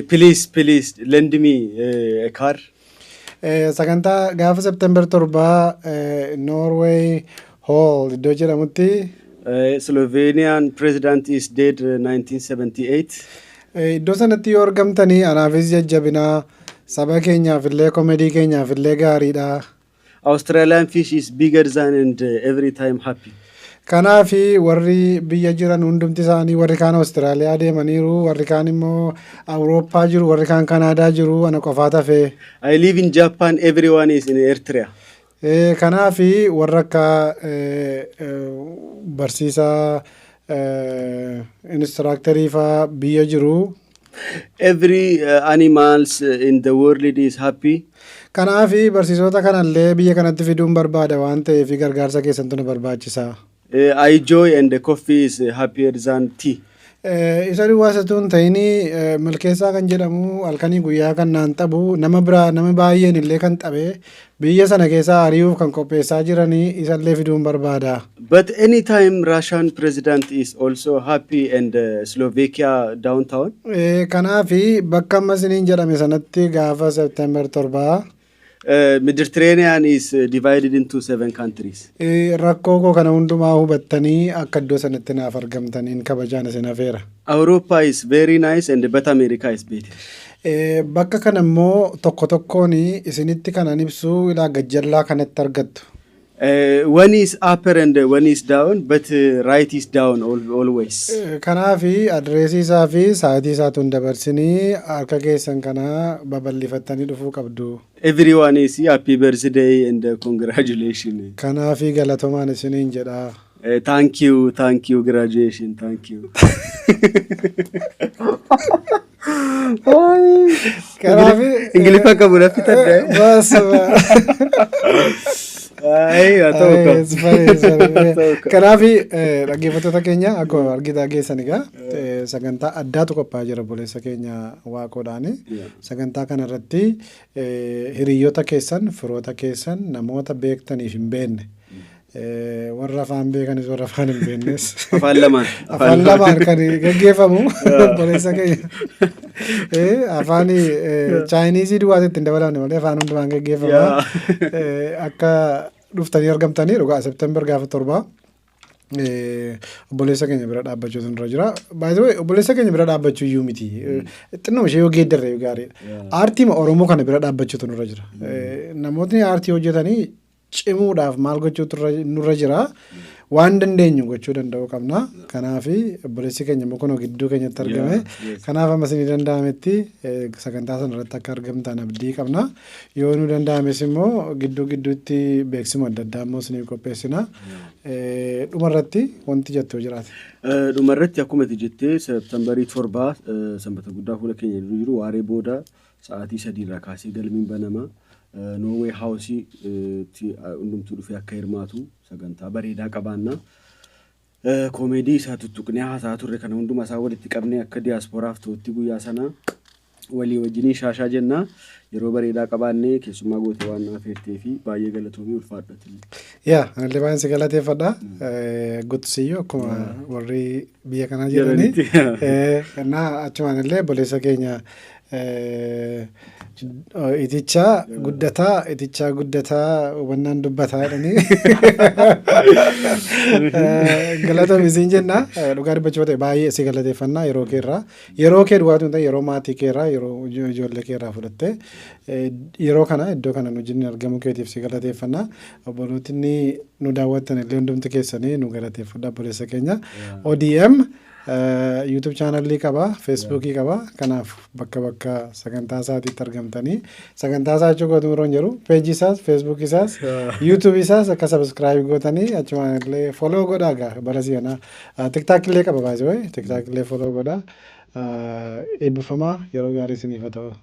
Speaker 3: Please, please lend me a car.
Speaker 2: Sagantaa gaafa September 7 Norway Hall iddoo jedhamutti.
Speaker 3: Slovenian president is dead 1978.
Speaker 2: Iddoo sanatti yoo argamtanii anaafis jajjabinaa, saba keenyaaf illee comedy keenyaaf illee gaariidha.
Speaker 3: Australian fish is bigger than and every time happy.
Speaker 2: Kanaafi warri biyya jiran hundumti isaanii, warri kaan Awustiraaliyaa deemaniiru, warri kaan immoo Awurooppaa jiru, warri kaan Kanaadaa jiru, ana qofaa tafee.
Speaker 3: I live in Japan, everyone is in Eritrea.
Speaker 2: Kanaafi warra akka barsiisaa instructorii faa biyya jiru.
Speaker 3: Every animals in the world is happy.
Speaker 2: Kanaafi barsiisota kanallee biyya kanatti fiduun barbaada waan ta'eef gargaarsa keessantu na barbaachisa.
Speaker 3: I joy and the coffee is happier than tea.
Speaker 2: Isa duwwaasatu hin ta'in, milkeessaa kan jedhamu halkanii guyyaa kan naan xabu, nama biraa nama baay'een illee kan xabe, biyya sana keessaa ari'uuf kan qopheessaa jiranii, isallee fiduun barbaada.
Speaker 3: But anytime Russian president is also happy and Slovakia downtown.
Speaker 2: Kanaafi bakka amma isiniin jedhame sanatti gaafa September 7.
Speaker 3: Mediterranean is divided into seven countries.
Speaker 2: Rakkoo koo kana hundumaa hubattanii akka iddoo sanatti naaf argamtaniin kabajaan isin afeera.
Speaker 3: Europa is very nice and but America is better.
Speaker 2: Bakka kana immoo tokko tokkoon isinitti kanan ibsu ilaa gajjallaa kanatti argattu.
Speaker 3: One is upper and one is down, but right is down always.
Speaker 2: Kanaafi adreesii isaa fi sa'aatii isaatu hin dabarsinii, harka keessan kana babal'ifattanii dhufuu qabdu.
Speaker 3: Everyone is happy birthday and congratulations.
Speaker 2: Kanaafi galatomaan isiniin jedha.
Speaker 3: Thank you, thank you, graduation, thank you.
Speaker 2: Kanaafi
Speaker 3: Ingiliffa qabu natti tadda.
Speaker 2: Bas.
Speaker 3: Ay, haa ta'u
Speaker 2: Ay, it's funny, it's funny.
Speaker 3: Ta'u.
Speaker 2: Kanaafi dhaggeeffattoota keenya, akkuma argitaa geessan egaa sagantaa addaatu qophaa'aa jira obboleessa keenya Waaqoodhaani. Sagantaa kanarratti hiriyoota keessan, firoota keessan, namoota beektaniif hin beekne, warra afaan beekanis warra afaan hin beeknes.
Speaker 3: Afaan lamaan.
Speaker 2: Afaan lamaan kan gaggeeffamu obboleessa keenya. Afaan Chaayiniisii duwwaatti ittiin dabalamne malee afaan hundumaan gaggeeffama. Akka dhuftanii argamtanii dhugaa September gaafa 7. Obboleessa keenya bira dhaabbachuutu nurra jira. Baay'ee obboleessa keenya bira dhaabbachuu iyyuu miti. Xinnoo ishee yoo geeddarre gaariidha. Aartii Oromoo kana bira dhaabbachuutu nurra jira. Namootni aartii hojjetanii cimuudhaaf maal gochuutu nurra jira? Waan dandeenyu gochuu danda'uu qabna. Kanaaf obboleessi keenya immoo kunoo gidduu keenyatti argame. Kanaaf amma isinii danda'ametti sagantaa sana irratti akka argamtan abdii qabna. Yoo nu danda'ames immoo gidduu gidduutti beeksisuma adda addaa immoo isiniif qopheessina. Dhumarratti wanti jettu jiraate.
Speaker 3: Dhumarratti, akkuma ati jettee, September 7, sanbata guddaa fuula keenya dura jiru, waaree booda sa'aatii 3 irraa kaasee galmiin banama. Norway House hundumtuu dhufee akka hirmaatu, sagantaa bareedaa qabaanna. Koomeedii isaa tuttuqnee haasaa turre kana hundumaa isaa walitti qabnee akka diyaasporaaf ta'utti guyyaa sana walii wajjiniin shaashaa jenna. Yeroo bareedaa qabaannee keessummaa goote waan naaf heertee fi baay'ee galatoomii, ulfaadhati.
Speaker 2: Yaa, anillee baay'een si galateeffadha. Guddisiyyuu akkuma warri biyya kanaa jedhanii. Innaa achumaan illee obboleessa keenya itichaa guddataa, itichaa guddataa, hubannaan dubbataa jedhanii galatoomi siin jenna. Dhugaa dubbachuu ta'e baay'ee si galateeffannaa, yeroo keerraa, yeroo kee dhugaatu hin ta'e, yeroo maatii keerraa, yeroo ijoollee keerraa fudhattee yeroo kana iddoo kana nu wajjin argamuu keetiif si galateeffannaa. Obbolootni nu daawwattan illee hundumti keessanii nu galateeffadha. Obboleessa keenya ODM YouTube channelii qaba, Facebookii qaba. Kanaaf bakka bakka sagantaa isaatiitti argamtanii, sagantaa isaa jechuu gootu yeroo hin jiru, peejii isaas, Facebookii isaas, YouTubeii isaas akka subscribe gootanii achumaan illee follow godhaa. Gaa bara si'anaa TikTok illee qaba baay'ee, TikTok illee follow godhaa. Eebbifamaa, yeroo gaarii isiniif haa ta'u.